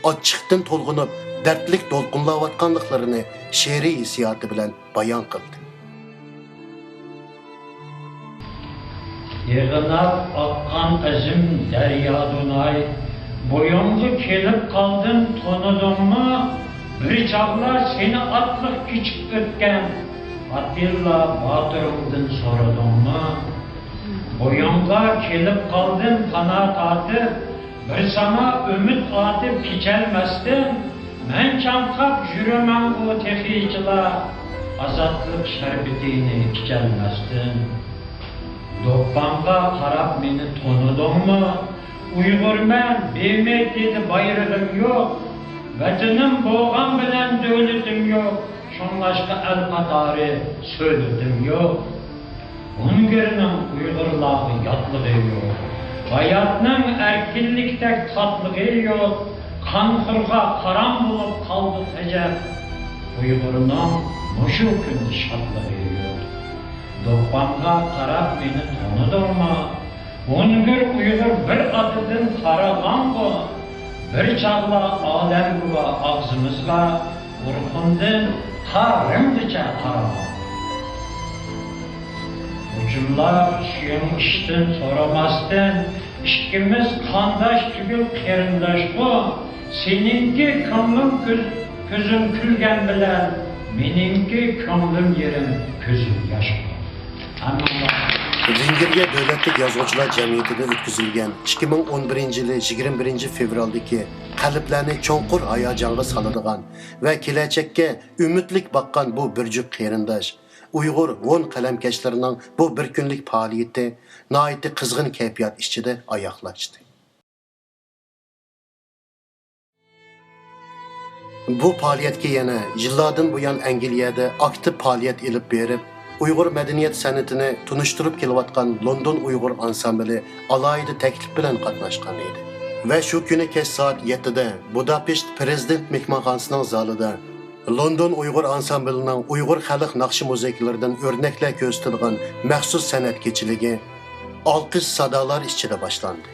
ئاچچىقتىن تولغىنىپ، دەردلىك دولقۇنلاۋاتقانلىقلىرىنى شېئىرىي ھېسسىياتى بىلەن بايان قىلدى. يىغلاپ ئاققان ئەزىم دەريا دۇناي، بويۇڭغا كېلىپ قالدىم، تونۇدۇڭمۇ؟ بىر چاغلار سېنى ئاتلىق كېچىپ ئۆتكەن ئاتىللا باتۇرۇڭدىن سورىدىڭمۇ؟ بويۇڭغا كېلىپ قالدىم پانا تارتىپ، بىر ساڭا ئۈمىد ئاتىپ كېچەلمەستىن، مەن چاڭقاپ يۈرىمەنغۇ تېخىچىلا، ئازادلىق شەربىتىنى ئىچەلمەستىن. دوپپامغا قاراپ مېنى تونۇدۇڭمۇ؟ ئۇيغۇرمەن، بىمەي دېدى بايرىغىم يوق، ۋەتىنىم بولغان بىلەن دۆلىتىم يوق، شۇڭلاشقا ئەل قاتارى سۆلىتىم يوق. ھونگىرنىڭ ئۇيغۇرلارغا ياتلىقى يوق. ھاياتنىڭ ئەركىنلىكتەك تاتلىقى يوق. قانخورغا قارام بولۇپ قالدۇق ئەجەب. ئۇيغۇرنىڭ مۇشۇ كۈندە شادلىقى يوق. دوپپامغا قاراپ مېنى تونۇدۇڭمۇ؟ ھونگىر ئۇيغۇر بىر ئاتىدىن تارالغانغۇ. بىر چاغلار ئالەمگۇۋا ئاغزىمىزغا ئورخۇندىن تا رىمغىچە قارىغان. ھۇجۇملاپ چۈشۈڭ ئىشتىن سورىماستىن، ئىككىمىز قانداش تۈگۈل قېرىنداشقۇ. سېنىڭكى كۆڭلۈم كۆز-، كۆزۈم كۈلگەن بىلەن، مېنىڭكى كۆڭلۈم يېرىم كۆزۈم ياشقۇ. ھەممىڭلار. ۋېنگرىيە دۆلەتلىك يازغۇچىلار جەمئىيىتىدە ئۆتكۈزۈلگەن ئىككى مىڭ ئون بىرىنچى يىلى يىگىرمە بىرىنچى فېۋرالدىكى قەلبلەرنى چوڭقۇر ھاياجانغا سالىدىغان ۋە كېلەچەككە ئۈمىدلىك باققان بۇ بىر جۈپ قېرىنداش، ئۇيغۇر ھون قەلەمكەشلىرىنىڭ بۇ بىر كۈنلۈك پائالىيىتى ناھايىتى قىزغىن كەيپىيات ئىچىدە ئاياغلاشتى. بۇ پائالىيەتكە يەنە يىللاردىن بۇيان ئەنگلىيەدە ئاكتىپ پائالىيەت ئېلىپ بېرىپ، ئۇيغۇر مەدەنىيەت سەنئىتىنى تونۇشتۇرۇپ كېلىۋاتقان لوندون ئۇيغۇر ئانسامبىلى ئالاھىدە تەكلىپ بىلەن قاتناشقان ئىدى. ۋە شۇ كۈنى كەچ سائەت يەتتىدە بۇداپېشت پىرېزىدېنت مېھمانخانىسىنىڭ زالىدا لوندون ئۇيغۇر ئانسامبىلىنىڭ ئۇيغۇر خەلق ناخشا مۇزىكىلىرىدىن ئۆرنەكلەر كۆرسىتىدىغان مەخسۇس سەنئەت كېچىلىكى ئالقىش سادالار ئىچىدە باشلاندى.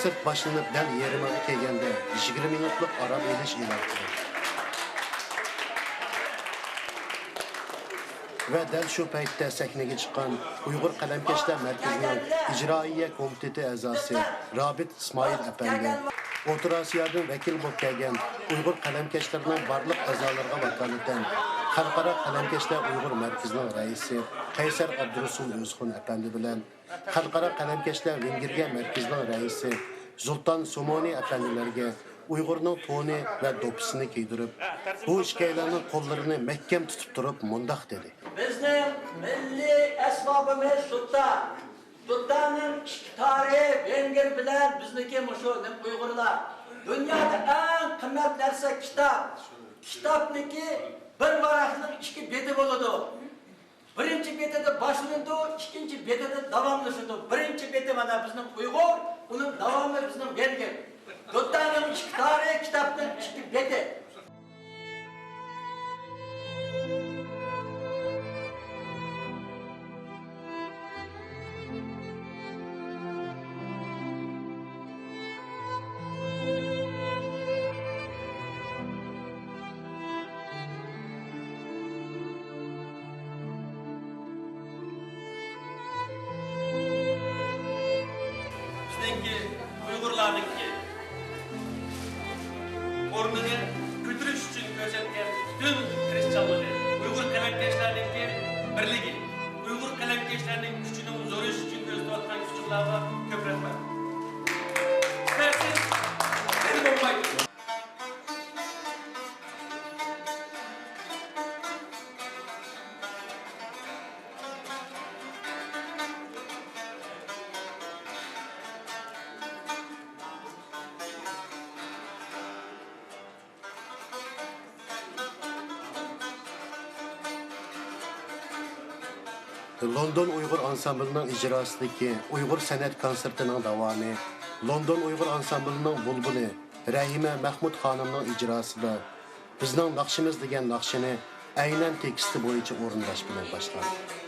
كونسېرت باشلىنىپ دەل يېرىمىغا كەلگەندە يىگىرمە مىنۇتلۇق ئارام ئېلىش ئېلان قىلىندى. ۋە دەل شۇ پەيتتە سەھنىگە چىققان ئۇيغۇر قەلەمكەشلەر مەركىزىنىڭ ئىجرائىيە كومىتېتى ئەزاسى رابىت ئىسمائىل ئەپەندى، ئوتتۇرا ئاسىيادىن ۋەكىل بولۇپ كەلگەن ئۇيغۇر قەلەمكەشلىرىنىڭ بارلىق ئەزالىرىغا ۋاكالىتەن خەلقئارا قەلەمكەشلەر ئۇيغۇر مەركىزىنىڭ رەئىسى قەيسەر ئابدۇرۇسۇل ئۆزخۇن ئەپەندى بىلەن خەلقئارا قەلەمكەشلەر ۋېنگىرىيە مەركىزىنىڭ رەئىسى زۇلتان سومونى ئەپەندىلەرگە ئۇيغۇرنىڭ تونى ۋە دوپپىسىنى كىيدۈرۈپ، بۇ ئىككىيلەننىڭ قوللىرىنى مەھكەم تۇتۇپ تۇرۇپ مۇنداق دېدى. بىزنىڭ مىللىي ئەسۋابىمىز دۇتتا. دۇتتانىڭ ئىككى تارى ۋېنگىر بىلەن بىزنىڭكى مۇشۇ نېمە ئۇيغۇرلار. دۇنيادا ئەڭ قىممەت نەرسە كىتاب. كىتابنىڭكى بىر ۋاراقنىڭ ئىككى بېتى بولىدۇ. بىرىنچى بېتىدە باشلىنىدۇ، ئىككىنچى بېتىدە داۋاملىشىدۇ. بىرىنچى بېتى مانا بىزنىڭ ئۇيغۇر، ئۇنىڭ داۋامى بىزنىڭ ۋېنگىر. دۇتتانىڭ ئىككى تارى، كىتابنىڭ ئىككى بېتى. بىزنىڭكى ئۇيغۇرلارنىڭكى ئورنىنى كۆتۈرۈش ئۈچۈن كۆرسەتكەن پۈتۈن تىرىشچانلىقى، ئۇيغۇر قەلەمكەشلەرنىڭكى بىرلىكى، ئۇيغۇر قەلەمكەشلەرنىڭ كۈچىنىڭ زورىيىشى ئۈچۈن كۆرسىتىۋاتقان كۈچۈڭلارغا كۆپ رەھمەت. سىلەرسىز مەن بولمايدۇ. لوندون ئۇيغۇر ئانسامبىلىنىڭ ئىجراسىدىكى ئۇيغۇر سەنئەت كونسېرتىنىڭ داۋامى لوندون ئۇيغۇر ئانسامبىلىنىڭ بۇلبۇلى رەھىمە مەھمۇت خانىمنىڭ ئىجراسىدا بىزنىڭ ناخشىمىز دېگەن ناخشىنى ئەينەن تېكىستى بويىچە ئورۇنداش بىلەن باشلاندى.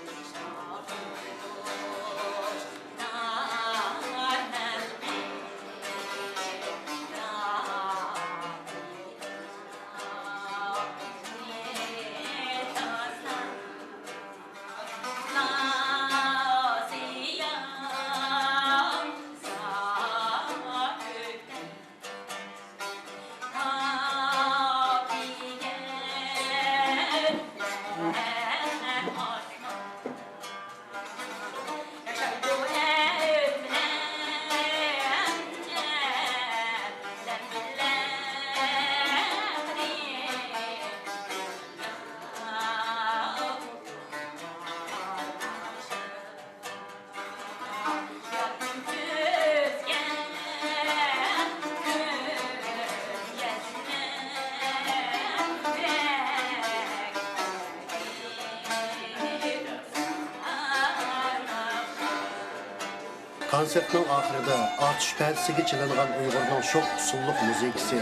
كونسېرتنىڭ ئاخىرىدا ئاتۇش پەدىسىگە چېلىنغان ئۇيغۇرنىڭ شوخ ئۇسسۇللۇق مۇزىكىسى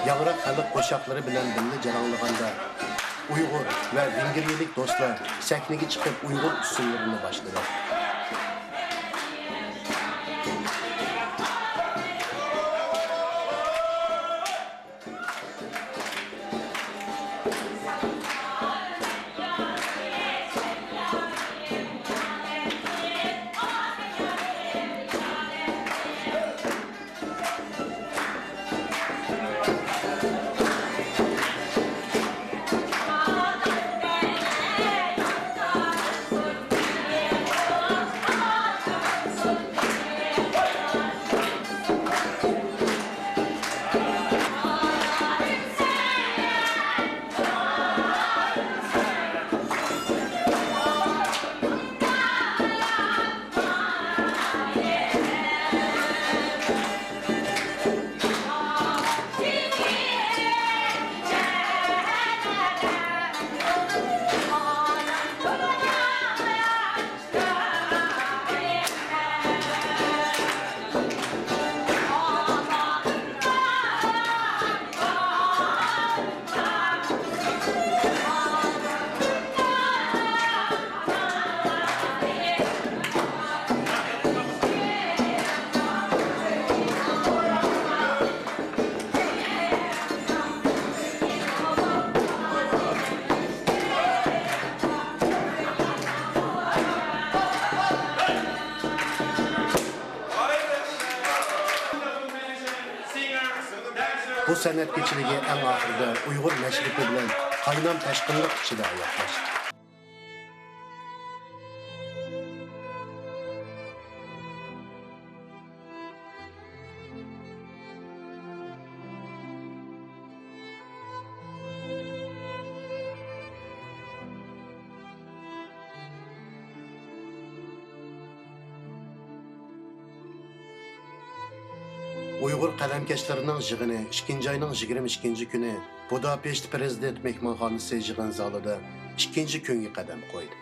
ياڭراق خەلق قوشاقلىرى بىلەن بىللە جاراڭلىغاندا، ئۇيغۇر ۋە ۋېنگرىيەلىك دوستلار سەھنىگە چىقىپ ئۇيغۇر ئۇسسۇللىرىنى باشلىدى. سەنئەت كېچىلىكى ئەڭ ئاخىرىدا ئۇيغۇر مەشرىپى بىلەن قاينام تاشقىنلىق ئىچىدە ئاياغلاشتى. ئۇيغۇر قەلەمكەشلىرىنىڭ يىغىنى ئىككىنچى ئاينىڭ يىگىرمە ئىككىنچى كۈنى بۇداپېشت پىرېزىدېنت مېھمانخانىسى يىغىن زالىدا ئىككىنچى كۈنگە قەدەم قويدى.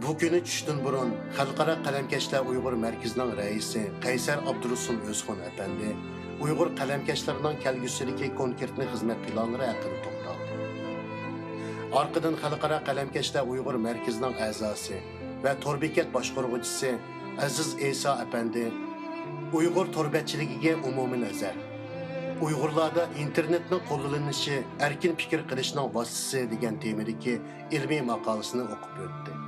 بۇ كۈنى چۈشتىن بۇرۇن خەلقئارا قەلەمكەشلەر ئۇيغۇر مەركىزىنىڭ رەئىسى قەيسەر ئابدۇرۇسۇل ئۆزخۇن ئەپەندى ئۇيغۇر قەلەمكەشلىرىنىڭ كەلگۈسىدىكى كونكرېتنى خىزمەت پىلانلىرى ھەققىدە توختالدى. ئارقىدىن خەلقئارا قەلەمكەشلەر ئۇيغۇر مەركىزىنىڭ ئەزاسى ۋە تور بېكەت باشقۇرغۇچىسى ئەزىز ئەيسا ئەپەندى ئۇيغۇر تور بەتچىلىكىگە ئومۇمىي نەزەر، ئۇيغۇرلاردا ئىنتېرنېتنىڭ قوللىنىلىشى ئەركىن پىكىر قىلىشنىڭ ۋاسىتىسى دېگەن تېمىدىكى ئىلمىي ماقالىسىنى ئوقۇپ ئۆتتى.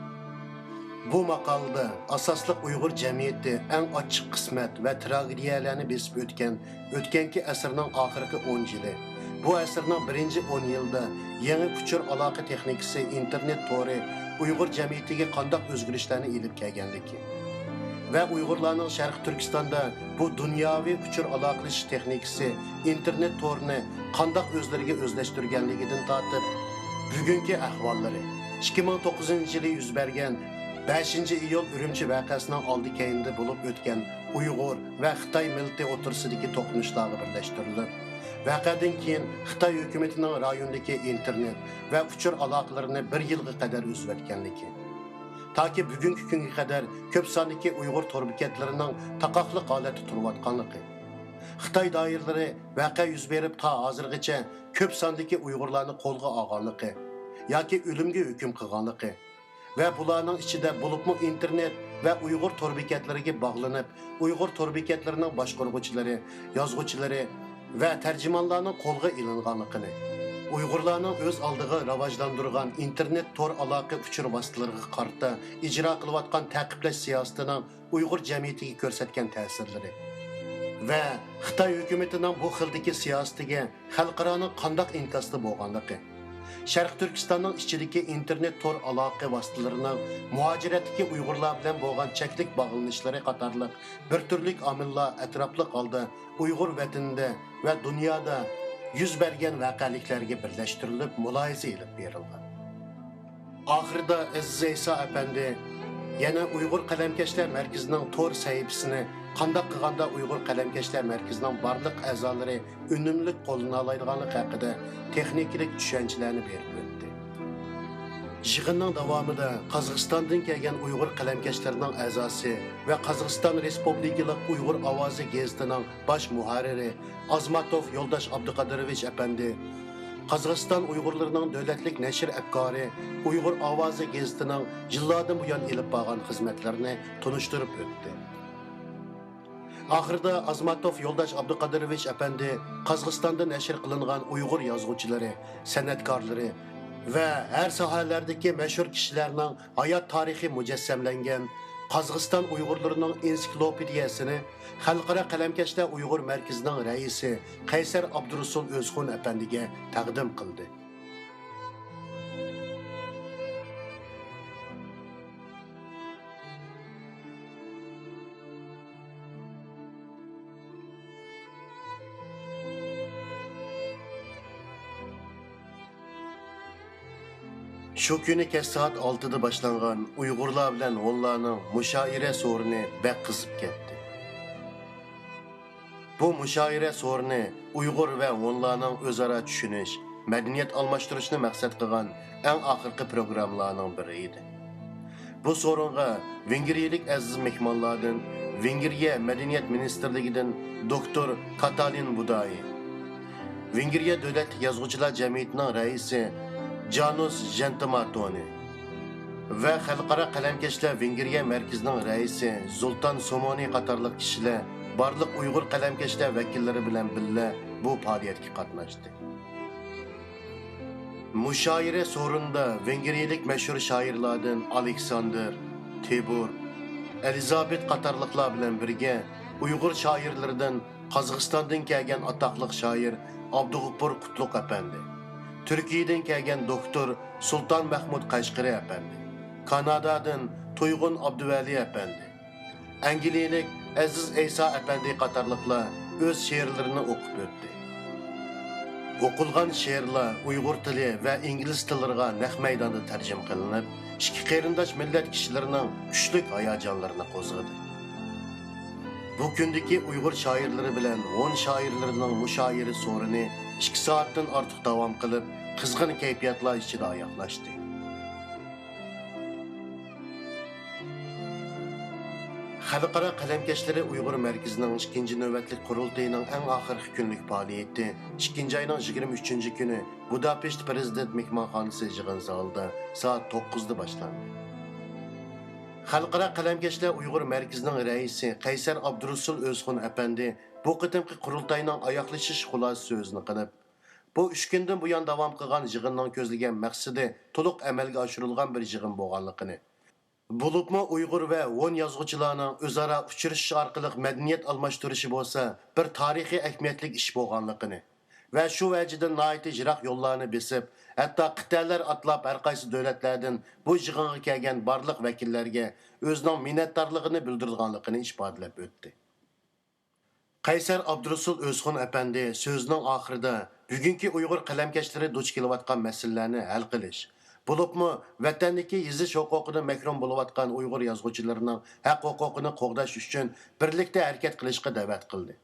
بۇ ماقالىدە ئاساسلىق ئۇيغۇر جەمئىيىتى ئەڭ ئاچچىق قىسمەت ۋە تراگېدىيەلەرنى بېسىپ ئۆتكەن ئۆتكەنكى ئەسىرنىڭ ئاخىرقى ئون يىلى، بۇ ئەسىرنىڭ بىرىنچى ئون يىلىدا يېڭى ئۇچۇر ئالاقە تېخنىكىسى، ئىنتېرنېت تورى ئۇيغۇر جەمئىيىتىگە قانداق ئۆزگىرىشلەرنى ئېلىپ كەلگەنلىكى ۋە ئۇيغۇرلارنىڭ شەرقىي تۈركىستاندا بۇ دۇنياۋى ئۇچۇر ئالاقىلىشىش تېخنىكىسى، ئىنتېرنېت تورىنى قانداق ئۆزلىرىگە ئۆزلەشتۈرگەنلىكىدىن تارتىپ، بۈگۈنكى ئەھۋاللىرى، ئىككى مىڭ توققۇزىنچى يىلى يۈز بەرگەن بەشىنچى ئىيۇل ئۈرۈمچى ۋەقەسىنىڭ ئالدى كەينىدە بولۇپ ئۆتكەن ئۇيغۇر ۋە خىتاي مىللىتى ئوتتۇرىسىدىكى توقۇنۇشلارغا بىرلەشتۈرۈلۈپ، ۋەقەدىن كېيىن خىتاي ھۆكۈمىتىنىڭ رايوندىكى ئىنتېرنېت ۋە ئۇچۇر ئالاقىلىرىنى بىر يىلغا قەدەر ئۈزۈۋەتكەنلىكى، تاكى بۈگۈنكى كۈنگە قەدەر كۆپ ساندىكى ئۇيغۇر تور بېكەتلىرىنىڭ تاقاقلىق ھالەتتە تۇرۇۋاتقانلىقى، خىتاي دائىرىلىرى ۋەقە يۈز بېرىپ تا ھازىرغىچە كۆپ ساندىكى ئۇيغۇرلارنى قولغا ئالغانلىقى ياكى ئۆلۈمگە ھۆكۈم قىلغانلىقى، ۋە بۇلارنىڭ ئىچىدە بولۇپمۇ ئىنتېرنېت ۋە ئۇيغۇر تور بېكەتلىرىگە باغلىنىپ، ئۇيغۇر تور بېكەتلىرىنىڭ باشقۇرغۇچىلىرى، يازغۇچىلىرى ۋە تەرجىمانلارنىڭ قولغا ئېلىنغانلىقىنى، ئۇيغۇرلارنىڭ ئۆز ئالدىغا راۋاجلاندۇرغان ئىنتېرنېت تور ئالاقە ئۇچۇر ۋاسىتىلىرىغا قارىتا ئىجرا قىلىۋاتقان تەقىبلەش سىياسىتىنىڭ ئۇيغۇر جەمئىيىتىگە كۆرسەتكەن تەسىرلىرى ۋە خىتاي ھۆكۈمىتىنىڭ بۇ خىلدىكى سىياسىتىگە خەلقئارانىڭ قانداق ئىنكاستا بولغانلىقى، شەرقىي تۈركىستاننىڭ ئىچىدىكى ئىنتېرنېت تور ئالاقە ۋاسىتىلىرىنىڭ مۇھاجىرەتتىكى ئۇيغۇرلار بىلەن بولغان چەكلىك باغلىنىشلىرى قاتارلىق بىر تۈرلۈك ئامىللار ئەتراپلىق ھالدا ئۇيغۇر ۋەتىنىدە ۋە دۇنيادا يۈز بەرگەن ۋەقەلىكلەرگە بىرلەشتۈرۈلۈپ مۇلاھىزە ئېلىپ بېرىلغان. ئاخىرىدا ئەزىز ئەيسا ئەپەندى يەنە ئۇيغۇر قەلەمكەشلەر مەركىزىنىڭ تور سەھىپىسىنى قانداق قىلغاندا ئۇيغۇر قەلەمكەشلەر مەركىزىنىڭ بارلىق ئەزالىرى ئۈنۈملۈك قوللىنالايدىغانلىقى ھەققىدە تېخنىكىلىق چۈشەنچىلەرنى بېرىپ ئۆتتى. يىغىننىڭ داۋامىدا قازاقىستاندىن كەلگەن ئۇيغۇر قەلەمكەشلىرىنىڭ ئەزاسى ۋە قازاقىستان رېسپۇبلىكىلىق ئۇيغۇر ئاۋازى گېزىتىنىڭ باش مۇھەررىرى ئازماتوف يولداش ئابدۇقادىروۋىچ ئەپەندى قازاقىستان ئۇيغۇرلىرىنىڭ دۆلەتلىك نەشر ئەپكارى ئۇيغۇر ئاۋازى گېزىتىنىڭ يىللاردىن بۇيان ئېلىپ بارغان خىزمەتلىرىنى تونۇشتۇرۇپ ئۆتتى. ئاخىرىدا ئازماتوف يولداش ئابدۇقادىروۋىچ ئەپەندى قازاقىستاندا نەشر قىلىنغان ئۇيغۇر يازغۇچىلىرى، سەنئەتكارلىرى ۋە ھەر ساھەلەردىكى مەشھۇر كىشىلەرنىڭ ھايات تارىخى مۇجەسسەملەنگەن قازاقىستان ئۇيغۇرلىرىنىڭ ئېنسىكلوپېدىيەسىنى خەلقئارا قەلەمكەشلەر ئۇيغۇر مەركىزىنىڭ رەئىسى قەيسەر ئابدۇرۇسۇل ئۆزخۇن ئەپەندىگە تەقدىم قىلدى. شۇ كۈنى كەچ سائەت ئالتىدا باشلانغان ئۇيغۇرلار بىلەن ھونلارنىڭ مۇشائىرە سورۇنى بەك قىزىپ كەتتى. بۇ مۇشائىرە سورۇنى ئۇيغۇر ۋە ھونلارنىڭ ئۆزئارا چۈشىنىش، مەدەنىيەت ئالماشتۇرۇشنى مەقسەت قىلغان ئەڭ ئاخىرقى پروگراممىلارنىڭ بىرى ئىدى. بۇ سورۇنغا ۋېنگرىيەلىك ئەزىز مېھمانلاردىن ۋېنگرىيە مەدەنىيەت مىنىستىرلىكىدىن دوكتور كاتالىن بۇدايى، ۋېنگرىيە دۆلەتلىك يازغۇچىلار جەمئىيىتىنىڭ رەئىسى جانۇس ژەنتىماتونى، ۋە خەلقئارا قەلەمكەشلەر ۋېنگرىيە مەركىزىنىڭ رەئىسى زۇلتان سومونى قاتارلىق كىشىلەر بارلىق ئۇيغۇر قەلەمكەشلەر ۋەكىللىرى بىلەن بىللە بۇ پائالىيەتكە قاتناشتى. مۇشائىرە سورۇنىدا ۋېنگرىيەلىك مەشھۇر شائىرلاردىن ئالېكساندىر، تىبور، ئېلىزابېت قاتارلىقلار بىلەن بىرگە ئۇيغۇر شائىرلىرىدىن قازاقىستاندىن كەلگەن ئاتاقلىق شائىر ئابدۇغوپۇر قۇتلۇق ئەپەندى، تۈركىيەدىن كەلگەن دوكتور سۇلتان مەھمۇد قەشقىرى ئەپەندى، كانادادىن تۇيغۇن ئابدۇۋەلى ئەپەندى، ئەنگلىيەلىك ئەزىز ئەيسا ئەپەندى قاتارلىقلار ئۆز شېئىرلىرىنى ئوقۇپ ئۆتتى. ئوقۇلغان شېئىرلار ئۇيغۇر تىلى ۋە ئىنگلىز تىللىرىغا نەق مەيداندا تەرجىمە قىلىنىپ، ئىككى قېرىنداش مىللەت كىشىلىرىنىڭ كۈچلۈك ھاياجانلىرىنى قوزغىدى. بۇ كۈندىكى ئۇيغۇر شائىرلىرى بىلەن ھون شائىرلىرىنىڭ مۇشائىرە سورۇنى ئىككى سائەتتىن ئارتۇق داۋام قىلىپ، قىزغىن كەيپىياتلار ئىچىدە ئاياغلاشتى. خەلقئارا قەلەمكەشلىرى ئۇيغۇر مەركىزىنىڭ ئىككىنچى نۆۋەتلىك قۇرۇلتىيىنىڭ ئەڭ ئاخىرقى كۈنلۈك پائالىيىتى ئىككىنچى ئاينىڭ يىگىرمە ئۈچىنچى كۈنى بۇداپېشت پىرېزىدېنت مېھمانخانىسى يىغىن زالىدا سائەت توققۇزدا باشلاندى. خەلقئارا قەلەمكەشلەر ئۇيغۇر مەركىزىنىڭ رەئىسى قەيسەر ئابدۇرۇسۇل ئۆزخۇن ئەپەندى بۇ قېتىمقى قۇرۇلتاينىڭ ئاياغلىشىش خۇلاسە سۆزىنى قىلىپ، بۇ ئۈچ كۈندىن بۇيان داۋام قىلغان يىغىننىڭ كۆزلىگەن مەقسىتى تولۇق ئەمەلگە ئاشۇرۇلغان بىر يىغىن بولغانلىقىنى، بولۇپمۇ ئۇيغۇر ۋە ھون يازغۇچىلارنىڭ ئۆزئارا ئۇچرىشىش ئارقىلىق مەدەنىيەت ئالماشتۇرۇشى بولسا بىر تارىخىي ئەھمىيەتلىك ئىش بولغانلىقىنى ۋە شۇ ۋەجىدىن ناھايىتى يىراق يوللارنى بېسىپ، ھەتتا قىتئەلەر ئاتلاپ ھەرقايسى دۆلەتلەردىن بۇ يىغىنغا كەلگەن بارلىق ۋەكىللەرگە ئۆزىنىڭ مىننەتدارلىقىنى بىلدۈرىدىغانلىقىنى ئىپادىلەپ ئۆتتى. قەيسەر ئابدۇرۇسۇل ئۆزخۇن ئەپەندى سۆزىنىڭ ئاخىرىدا بۈگۈنكى ئۇيغۇر قەلەمكەشلىرى دۇچ كېلىۋاتقان مەسىلىلەرنى ھەل قىلىش، بولۇپمۇ ۋەتەندىكى يېزىش ھوقۇقىدىن مەھرۇم بولۇۋاتقان ئۇيغۇر يازغۇچىلىرىنىڭ ھەق ھوقۇقىنى قوغداش ئۈچۈن بىرلىكتە ھەرىكەت قىلىشقا دەۋەت قىلدى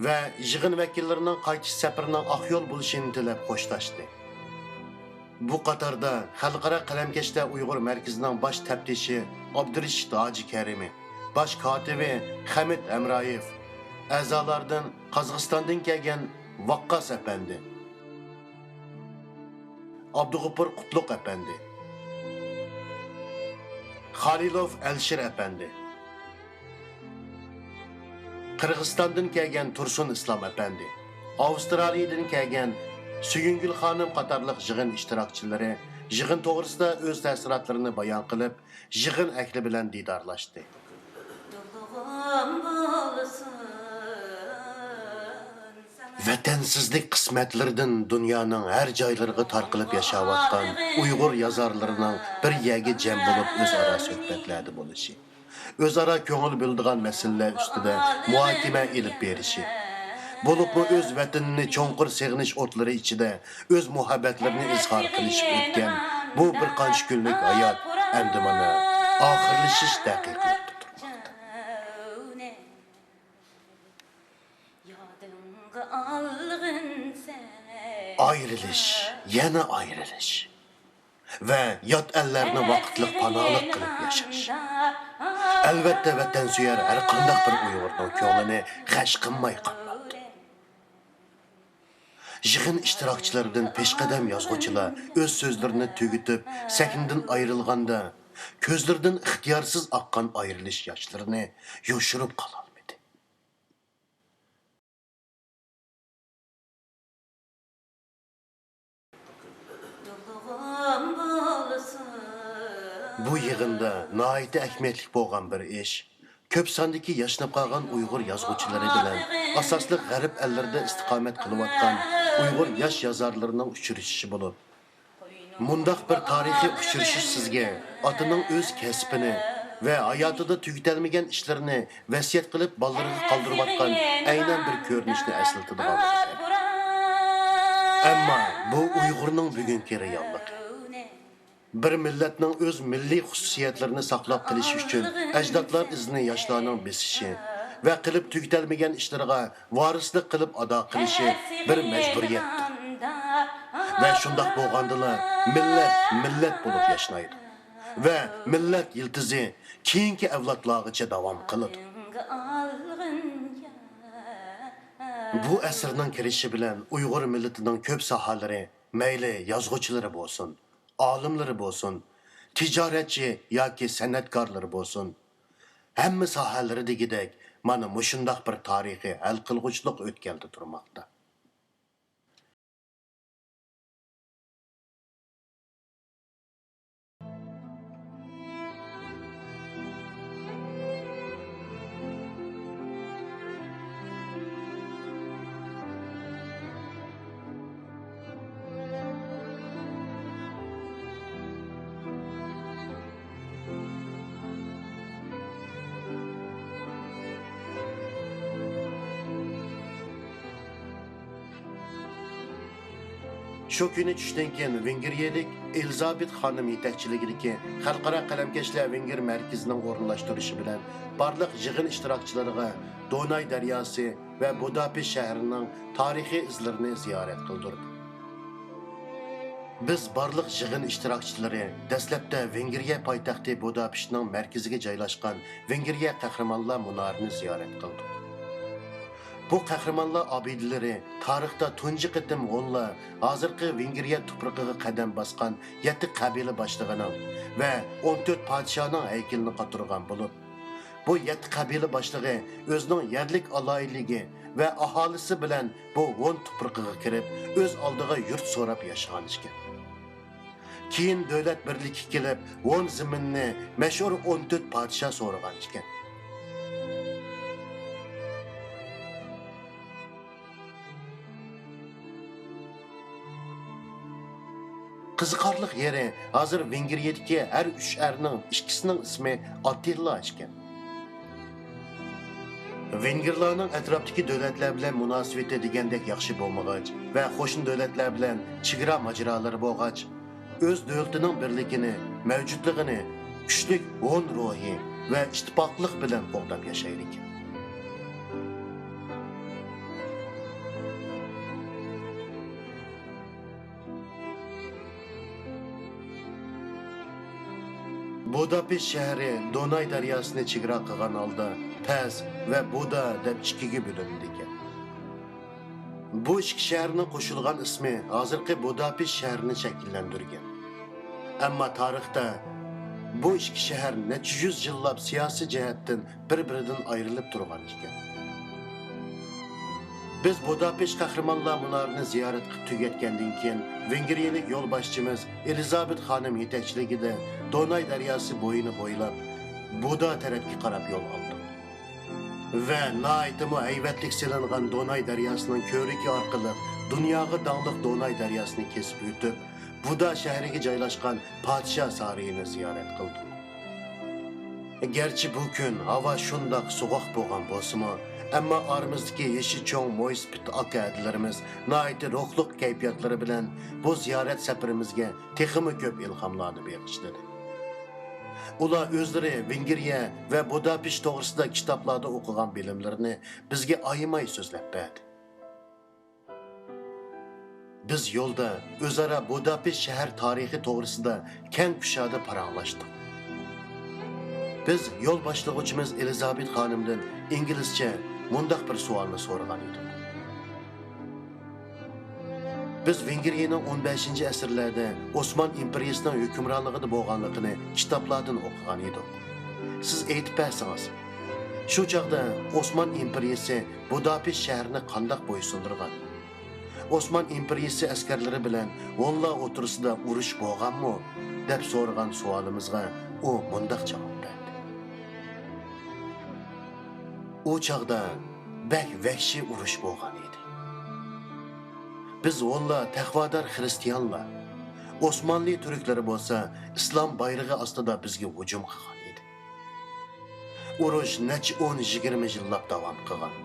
ۋە يىغىن ۋەكىللىرىنىڭ قايتىش سەپىرىنىڭ ئاق يول بولۇشىنى تىلەپ خوشلاشتى. بۇ قاتاردا خەلقئارا قەلەمكەشلەر ئۇيغۇر مەركىزىنىڭ باش تەپتىشى ئابدۇرېشىت ھاجى كەرىمى، باش كاتىپى خەمىت ھەمرايېف، ئەزالاردىن قازاقىستاندىن كەلگەن ۋاققاس ئەپەندى، ئابدۇغوپۇر قۇتلۇق ئەپەندى، خالىلوف ئەلىشىر ئەپەندى، قىرغىزىستاندىن كەلگەن تۇرسۇن ئىسلام ئەپەندى، ئاۋسترالىيىدىن كەلگەن سۆيۈنگۈل خانىم قاتارلىق يىغىن ئىشتىراكچىلىرى يىغىن توغرىسىدا ئۆز تەسىراتلىرىنى بايان قىلىپ، يىغىن ئەھلى بىلەن دىدارلاشتى. ۋەتەنسىزلىك قىسمەتلىرىدىن دۇنيانىڭ ھەر جايلىرىغا تارقىلىپ ياشاۋاتقان ئۇيغۇر يازارلىرىنىڭ بىر يەرگە جەم بولۇپ ئۆزئارا سۆھبەتلەردە بولۇشى، ئۆزئارا كۆڭۈل بۆلىدىغان مەسىلىلەر ئۈستىدە مۇھاكىمە ئېلىپ بېرىشى، بولۇپمۇ ئۆز ۋەتىنىنى چوڭقۇر سېغىنىش ئوتلىرى ئىچىدە ئۆز مۇھەببەتلىرىنى ئىزھار قىلىشىپ ئۆتكەن بۇ بىر قانچە كۈنلۈك ھايات ئەمدى مانا ئاخىرلىشىش دەقىقىلىرىدە تۇرماقتا. ئايرىلىش، يەنە ئايرىلىش. ۋە يات ئەللەرنى ۋاقىتلىق پاناھلىق قىلىپ ياشاش. ئەلۋەتتە، ۋەتەنسۆيەر ھەرقانداق بىر ئۇيغۇرنىڭ كۆڭلىنى غەش قىلماي قالماپتۇ. يىغىن ئىشتىراكچىلىرىدىن پېشقەدەم يازغۇچىلار ئۆز سۆزلىرىنى تۈگىتىپ، سەھنىدىن ئايرىلغاندا، كۆزلىرىدىن ئىختىيارسىز ئاققان ئايرىلىش ياشلىرىنى يوشۇرۇپ قالالمىدى. بۇ يىغىندا ناھايىتى ئەھمىيەتلىك بولغان بىر ئىش، كۆپ ساندىكى ياشىنىپ قالغان ئۇيغۇر يازغۇچىلىرى بىلەن ئاساسلىق غەرب ئەللىرىدە ئىستىقامەت قىلىۋاتقان ئۇيغۇر ياش يازارلىرىنىڭ ئۇچرىشىشى بولۇپ، مۇنداق بىر تارىخىي ئۇچرىشىش سىزگە ئاتىنىڭ ئۆز كەسپىنى ۋە ھاياتىدا تۈگىتەلمىگەن ئىشلىرىنى ۋەسىيەت قىلىپ بالىلىرىغا قالدۇرۇۋاتقان ئەينەن بىر كۆرۈنۈشنى ئەسلىتىدىغانلىقى كەبى. ئەمما بۇ ئۇيغۇرنىڭ بۈگۈنكى رېئاللىقى. بىر مىللەتنىڭ ئۆز مىللىي خۇسۇسىيەتلىرىنى ساقلاپ قېلىشى ئۈچۈن ئەجدادلار ئىزىنى ياشلارنىڭ بېسىشى ۋە قىلىپ تۈگىتەلمىگەن ئىشلىرىغا ۋارىسلىق قىلىپ ئادا قىلىشى بىر مەجبۇرىيەتتۇر. ۋە شۇنداق بولغاندىلا مىللەت مىللەت بولۇپ ياشنايدۇ ۋە مىللەت يىلتىزى كېيىنكى ئەۋلادلارغىچە داۋام قىلىدۇ. بۇ ئەسىرنىڭ كىرىشى بىلەن ئۇيغۇر مىللىتىنىڭ كۆپ ساھەلىرى، مەيلى يازغۇچىلىرى بولسۇن، ئالىملىرى بولسۇن، تىجارەتچى ياكى سەنئەتكارلىرى بولسۇن، ھەممە ساھەلىرى دېگۈدەك مانا مۇشۇنداق بىر تارىخىي ھەل قىلغۇچلۇق ئۆتكەلدە تۇرماقتا. شۇ كۈنى چۈشتىن كېيىن ۋېنگرىيەلىك ئېلىزابېت خانىم يېتەكچىلىكىدىكى خەلقئارا قەلەمكەشلەر ۋېنگىر مەركىزىنىڭ ئورۇنلاشتۇرۇشى بىلەن بارلىق يىغىن ئىشتىراكچىلىرىغا دوناي دەرياسى ۋە بۇداپېشت شەھىرىنىڭ تارىخىي ئىزلىرىنى زىيارەت قىلدۇردى. بىز بارلىق يىغىن ئىشتىراكچىلىرى دەسلەپتە ۋېنگرىيە پايتەختى بۇداپېشتنىڭ مەركىزىگە جايلاشقان ۋېنگرىيە قەھرىمانلار مۇنارىنى زىيارەت قىلدۇق. بۇ قەھرىمانلار ئابىدىلىرى تارىختا تۇنجى قېتىم ھونلار ھازىرقى ۋېنگرىيە تۇپرىقىغا قەدەم باسقان يەتتە قەبىلە باشلىقىنىڭ ۋە ئون تۆت پادىشاھنىڭ ھەيكىلىنى قاتۇرغان بولۇپ، بۇ يەتتە قەبىلە باشلىقى ئۆزىنىڭ يەرلىك ئالاھىدىلىكى ۋە ئاھالىسى بىلەن بۇ ھون تۇپرىقىغا كىرىپ، ئۆز ئالدىغا يۇرت سوراپ ياشىغان ئىكەن. كېيىن دۆلەت بىرلىككە كېلىپ، ھون زېمىنىنى مەشھۇر ئون تۆت پادىشاھ سورىغان ئىكەن. قىزىقارلىق يېرى، ھازىر ۋېنگرىيەدىكى ھەر ئۈچ ئەرنىڭ ئىككىسىنىڭ ئىسمى ئاتتىلا ئىكەن. ۋېنگىرلارنىڭ ئەتراپتىكى دۆلەتلەر بىلەن مۇناسىۋىتى دېگەندەك ياخشى بولمىغاچ ۋە قوشنا دۆلەتلەر بىلەن چېگرا ماجىرالىرى بولغاچ، ئۆز دۆلىتىنىڭ بىرلىكىنى، مەۋجۇتلۇقىنى كۈچلۈك ھون روھى ۋە ئىتتىپاقلىق بىلەن قوغداپ ياشايدىكەن. بۇداپېشت شەھىرى دوناي دەرياسىنى چېگرا قىلغان ھالدا پەس ۋە بۇدا دەپ ئىككىگە بۆلۈنىدىكەن. بۇ ئىككى شەھەرنىڭ قوشۇلغان ئىسمى ھازىرقى بۇداپېشت شەھىرىنى شەكىللەندۈرگەن. ئەمما تارىختا بۇ ئىككى شەھەر نەچچە يۈز يىللاپ سىياسىي جەھەتتىن بىر-بىرىدىن ئايرىلىپ تۇرغان ئىكەن. بىز بۇداپېشت قەھرىمانلار مۇنارىنى زىيارەت قىلىپ تۈگەتكەندىن كېيىن، ۋېنگرىيەلىك يولباشچىمىز ئېلىزابېت خانىم يېتەكچىلىكىدە دوناي دەرياسى بويىنى بويلاپ، بۇدا تەرەپكە قاراپ يول ئالدۇق. ۋە ناھايىتىمۇ ھەيۋەتلىك سېلىنغان دوناي دەرياسىنىڭ كۆۋرۈكى ئارقىلىق دۇنياغا داڭلىق دوناي دەرياسىنى كېسىپ ئۆتۈپ، بۇدا شەھىرىگە جايلاشقان پادىشاھ سارىيىنى زىيارەت قىلدۇق. گەرچە بۇ كۈن ھاۋا شۇنداق سوغۇق بولغان بولسىمۇ، ئەمما ئارىمىزدىكى يېشى چوڭ مويسىپىت ئاكا ھەدىلىرىمىز ناھايىتى روھلۇق كەيپىياتلىرى بىلەن بۇ زىيارەت سەپىرىمىزگە تېخىمۇ كۆپ ئىلھاملارنى بېغىشلىدى. ئۇلار ئۆزلىرى ۋېنگرىيە ۋە بۇداپېشت توغرىسىدا كىتابلاردا ئوقۇغان بىلىملىرىنى بىزگە ئايىماي سۆزلەپ بەردى. بىز يولدا ئۆزئارا بۇداپېشت شەھەر تارىخى توغرىسىدا كەڭ كۇشادە پاراڭلاشتۇق. بىز يول باشلىغۇچىمىز ئېلىزابېت خانىمدىن ئىنگلىزچە مۇنداق بىر سوئالنى سورىغان ئىدۇق. بىز ۋېنگرىيەنىڭ ئون بەشىنچى ئەسىرلەردە ئوسمان ئىمپېرىيىسىنىڭ ھۆكۈمرانلىقىدا بولغانلىقىنى كىتابلاردىن ئوقۇغان ئىدۇق. سىز ئېيتىپ بەرسىڭىز، شۇ چاغدا ئوسمان ئىمپېرىيىسى بۇداپېشت شەھىرىنى قانداق بويسۇندۇرغان؟ ئوسمان ئىمپېرىيىسى ئەسكەرلىرى بىلەن ھونلار ئوتتۇرىسىدا ئۇرۇش بولغانمۇ؟ دەپ سورىغان سوئالىمىزغا ئۇ مۇنداق جاۋاب بەردى. ئۇ چاغدا بەك ۋەھشىي ئۇرۇش بولغان ئىدى. بىز ھونلار تەقۋادار خىرىستىيانلار، ئوسمانلى تۈركلىرى بولسا ئىسلام بايرىقى ئاستىدا بىزگە ھۇجۇم قىلغان ئىدى. ئۇرۇش نەچچە ئون، يىگىرمە يىللاپ داۋام قىلغان.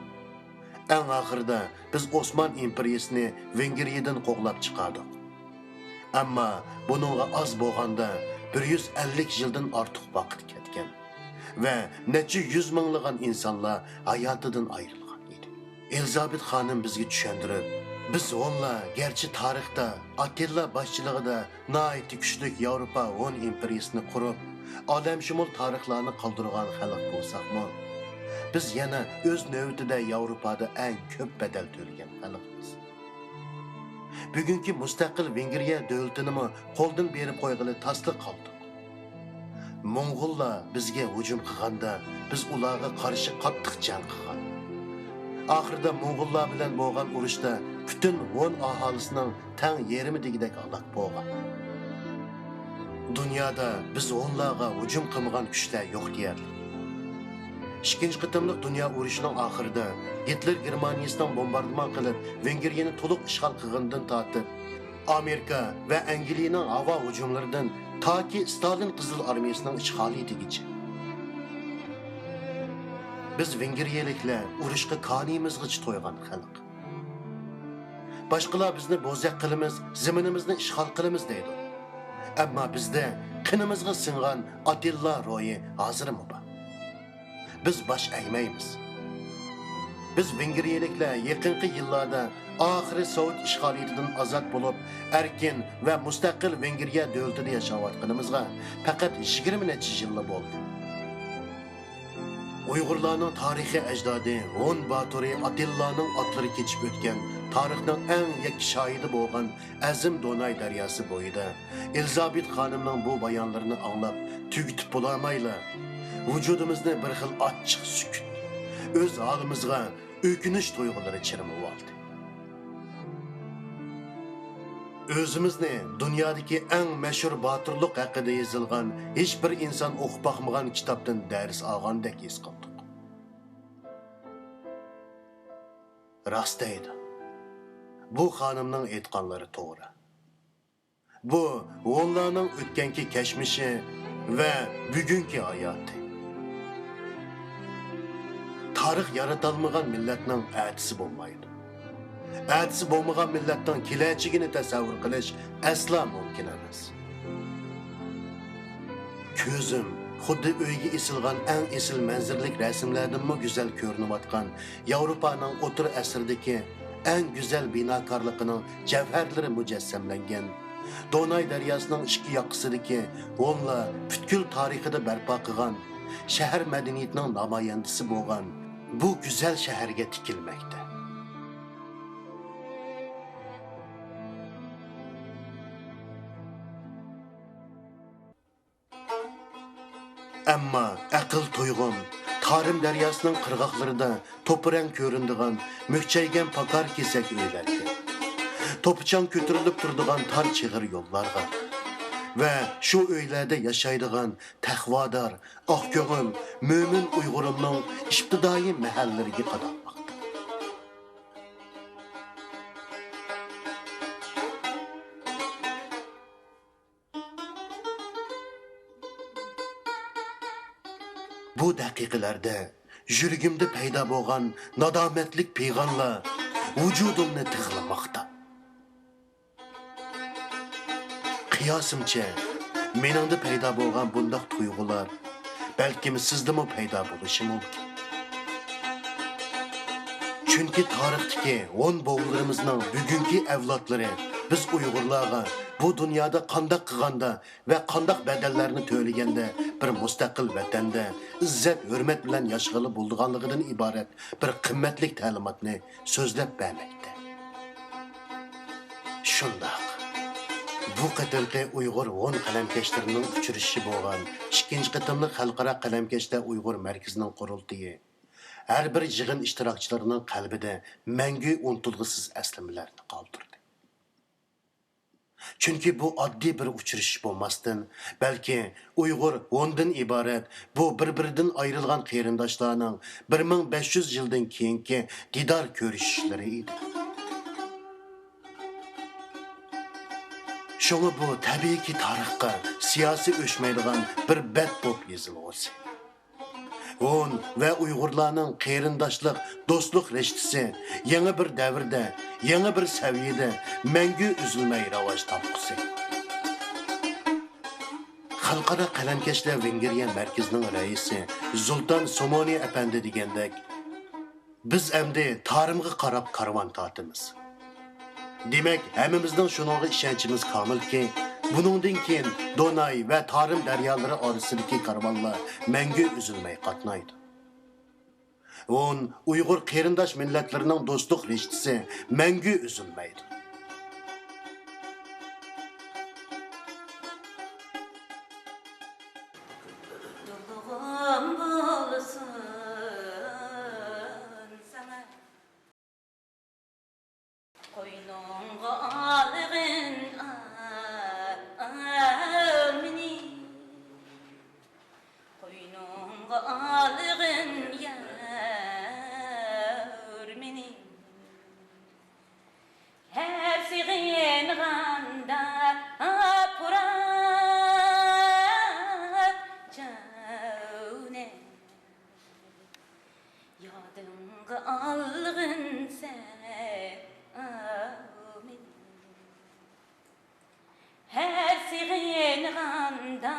ئەڭ ئاخىرىدا بىز ئوسمان ئىمپېرىيىسىنى ۋېنگرىيەدىن قوغلاپ چىقاردۇق. ئەمما بۇنىڭغا ئاز بولغاندا بىر يۈز ئەللىك يىلدىن ئارتۇق ۋاقىت كەتكەن ۋە نەچچە يۈز مىڭلىغان ئىنسانلار ھاياتىدىن ئايرىلغان ئىدى. ئېلىزابېت خانىم بىزگە چۈشەندۈرۈپ، بىز ھونلار گەرچە تارىختا ئاتتىلا باشچىلىقىدا ناھايىتى كۈچلۈك ياۋروپا ھون ئىمپېرىيىسىنى قۇرۇپ، ئالەمشۇمۇل تارىخلارنى قالدۇرغان خەلق بولساقمۇ، بىز يەنە ئۆز نۆۋىتىدە ياۋروپادا ئەڭ كۆپ بەدەل تۆلىگەن خەلقمىز. بۈگۈنكى مۇستەقىل ۋېنگرىيە دۆلىتىنىمۇ قولدىن بېرىپ قويغىلى تاسلا قالدۇق. موڭغۇللار بىزگە ھۇجۇم قىلغاندا، بىز ئۇلارغا قارشى قاتتىق جەڭ قىلغان. ئاخىرىدا موڭغۇللار بىلەن بولغان ئۇرۇشتا پۈتۈن ھون ئاھالىسىنىڭ تەڭ يېرىمى دېگۈدەك ھالاك بولغان. دۇنيادا بىز ھونلارغا ھۇجۇم قىلمىغان كۈچلەر يوق دېيەرلىك. ئىككىنچى قېتىملىق دۇنيا ئۇرۇشىنىڭ ئاخىرىدا، گىتلېر گېرمانىيىسىنىڭ بومباردىمان قىلىپ، ۋېنگرىيەنى تولۇق ئىشغال قىلغىنىدىن تارتىپ، ئامېرىكا ۋە ئەنگلىيەنىڭ ھاۋا ھۇجۇملىرىدىن تاكى ستالىن قىزىل ئارمىيەسىنىڭ ئىشغالىيىتىگىچە. بىز ۋېنگرىيەلىكلەر ئۇرۇشقا كانىيىمىزغىچە تويغان خەلق. باشقىلار بىزنى بوزەك قىلىمىز، زېمىنىمىزنى ئىشغال قىلىمىز دەيدۇ. ئەمما بىزدە قېنىمىزغا سىڭغان ئاتىللا روھى ھازىرمۇ بار. بىز باش ئەگمەيمىز. بىز ۋېنگرىيەلىكلەر يېقىنقى يىللاردا ئاخىرى سوۋېت ئىشغالىيىتىدىن ئازاد بولۇپ، ئەركىن ۋە مۇستەقىل ۋېنگرىيە دۆلىتىدە ياشاۋاتقىنىمىزغا پەقەت يىگىرمە نەچچە يىللا بولدى. ئۇيغۇرلارنىڭ تارىخىي ئەجدادى ھون باتۇرى ئاتىللانىڭ ئاتلىرى كېچىپ ئۆتكەن تارىخنىڭ ئەڭ يەككە شاھىدى بولغان ئەزىم دوناي دەرياسى بويىدا ئېلىزابېت خانىمنىڭ بۇ بايانلىرىنى ئاڭلاپ تۈگىتىپ بولالمايلا، ۋۇجۇدىمىزنى بىر خىل ئاچچىق سۈكۈت، ئۆز ھالىمىزغا ئۆكۈنۈش تۇيغۇلىرى چىرمىۋالدى. ئۆزىمىزنى دۇنيادىكى ئەڭ مەشھۇر باتۇرلۇق ھەققىدە يېزىلغان ھېچبىر ئىنسان ئوقۇپ باقمىغان كىتابتىن دەرس ئالغاندەك ھېس قىلدۇق. راست دەيدۇ. بۇ خانىمنىڭ ئېيتقانلىرى توغرا. بۇ ھونلارنىڭ ئۆتكەنكى كەچمىشى ۋە بۈگۈنكى ھاياتى. تارىخ يارىتالمىغان مىللەتنىڭ ئەتىسى بولمايدۇ. ئەتىسى بولمىغان مىللەتنىڭ كېلەچىكىنى تەسەۋۋۇر قىلىش ئەسلا مۇمكىن ئەمەس. كۆزۈم خۇددى ئۆيگە ئېسىلغان ئەڭ ئېسىل مەنزىرىلىك رەسىملەردىنمۇ گۈزەل كۆرۈنۈۋاتقان ياۋروپانىڭ ئوتتۇرا ئەسىردىكى ئەڭ گۈزەل بىناكارلىقىنىڭ جەۋھەرلىرى مۇجەسسەملەنگەن، دوناي دەرياسىنىڭ ئىككى ياقىسىدىكى ھونلار پۈتكۈل تارىخىدا بەرپا قىلغان شەھەر مەدەنىيىتىنىڭ نامايەندىسى بولغان بۇ گۈزەل شەھەرگە تىكىلمەكتە. ئەمما ئەقىل تۇيغۇم تارىم دەرياسىنىڭ قىرغاقلىرىدا توپا رەڭ كۆرۈنىدىغان مۈكچەيگەن پاكار كېسەك ئۆيلەرگە، توپا چاڭ كۆتۈرۈلۈپ تۇرىدىغان تار چىغىر يوللارغا ۋە شۇ ئۆيلەردە ياشايدىغان تەقۋادار، ئاق كۆڭۈل، مۆمىن ئۇيغۇرۇمنىڭ ئىپتىدائىي مەھەللىلىرىگە قادالماقتا. بۇ دەقىقىلەردە يۈرىكىمدە پەيدا بولغان نادامەتلىك پىغانلار ۋۇجۇدۇمنى تىغلىماقتا. قىياسىمچە، مېنىڭدە پەيدا بولغان بۇنداق تۇيغۇلار بەلكىم سىزدىمۇ پەيدا بولۇشى مۇمكىن. چۈنكى تارىختىكى ھون بوۋىلىرىمىزنىڭ بۈگۈنكى ئەۋلادلىرى بىز ئۇيغۇرلارغا بۇ دۇنيادا قانداق قىلغاندا ۋە قانداق بەدەللەرنى تۆلىگەندە بىر مۇستەقىل ۋەتەندە ئىززەت-ھۆرمەت بىلەن ياشىغىلى بولىدىغانلىقىدىن ئىبارەت بىر قىممەتلىك تەلىماتنى سۆزلەپ بەرمەكتە. شۇنداق. بۇ قېتىمقى ئۇيغۇر ھون قەلەمكەشلىرىنىڭ ئۇچرىشىشى بولغان ئىككىنچى قېتىملىق خەلقئارا قەلەمكەشلەر ئۇيغۇر مەركىزىنىڭ قۇرۇلتىيى ھەر بىر يىغىن ئىشتىراكچىلىرىنىڭ قەلبىدە مەڭگۈ ئۇنتۇلغۇسىز ئەسلىمىلەرنى قالدۇردى. چۈنكى بۇ ئاددىي بىر ئۇچرىشىش بولماستىن، بەلكى ئۇيغۇر ھوندىن ئىبارەت بۇ بىر-بىرىدىن ئايرىلغان قېرىنداشلارنىڭ بىر مىڭ بەش يۈز يىلدىن كېيىنكى دىدار كۆرۈشۈشلىرى ئىدى. شۇڭا بۇ تەبىئىيكى تارىخقا سىياسىي ئۆچمەيدىغان بىر بەت بولۇپ يېزىلغۇسى. ھون ۋە ئۇيغۇرلارنىڭ قېرىنداشلىق، دوستلۇق رىشتىسى يېڭى بىر دەۋردە، يېڭى بىر سەۋىيەدە مەڭگۈ ئۈزۈلمەي راۋاج تاپقۇسى. خەلقئارا قەلەمكەشلەر ۋېنگىرىيە مەركىزىنىڭ رەئىسى زۇلتان سومونى ئەپەندى دېگەندەك، بىز ئەمدى تارىمغا قاراپ كارۋان تارتىمىز. دېمەك، ھەممىمىزنىڭ شۇنىڭغا ئىشەنچىمىز كامىلكى، بۇنىڭدىن كېيىن دوناي ۋە تارىم دەريالىرى ئارىسىدىكى كارۋانلار مەڭگۈ ئۈزۈلمەي قاتنايدۇ. ھون ئۇيغۇر قېرىنداش مىللەتلىرىنىڭ دوستلۇق رىشتىسى مەڭگۈ ئۈزۈلمەيدۇ. ئالغىن سەن ئاۋۇ مېنى. ھەر سېغىنغاندا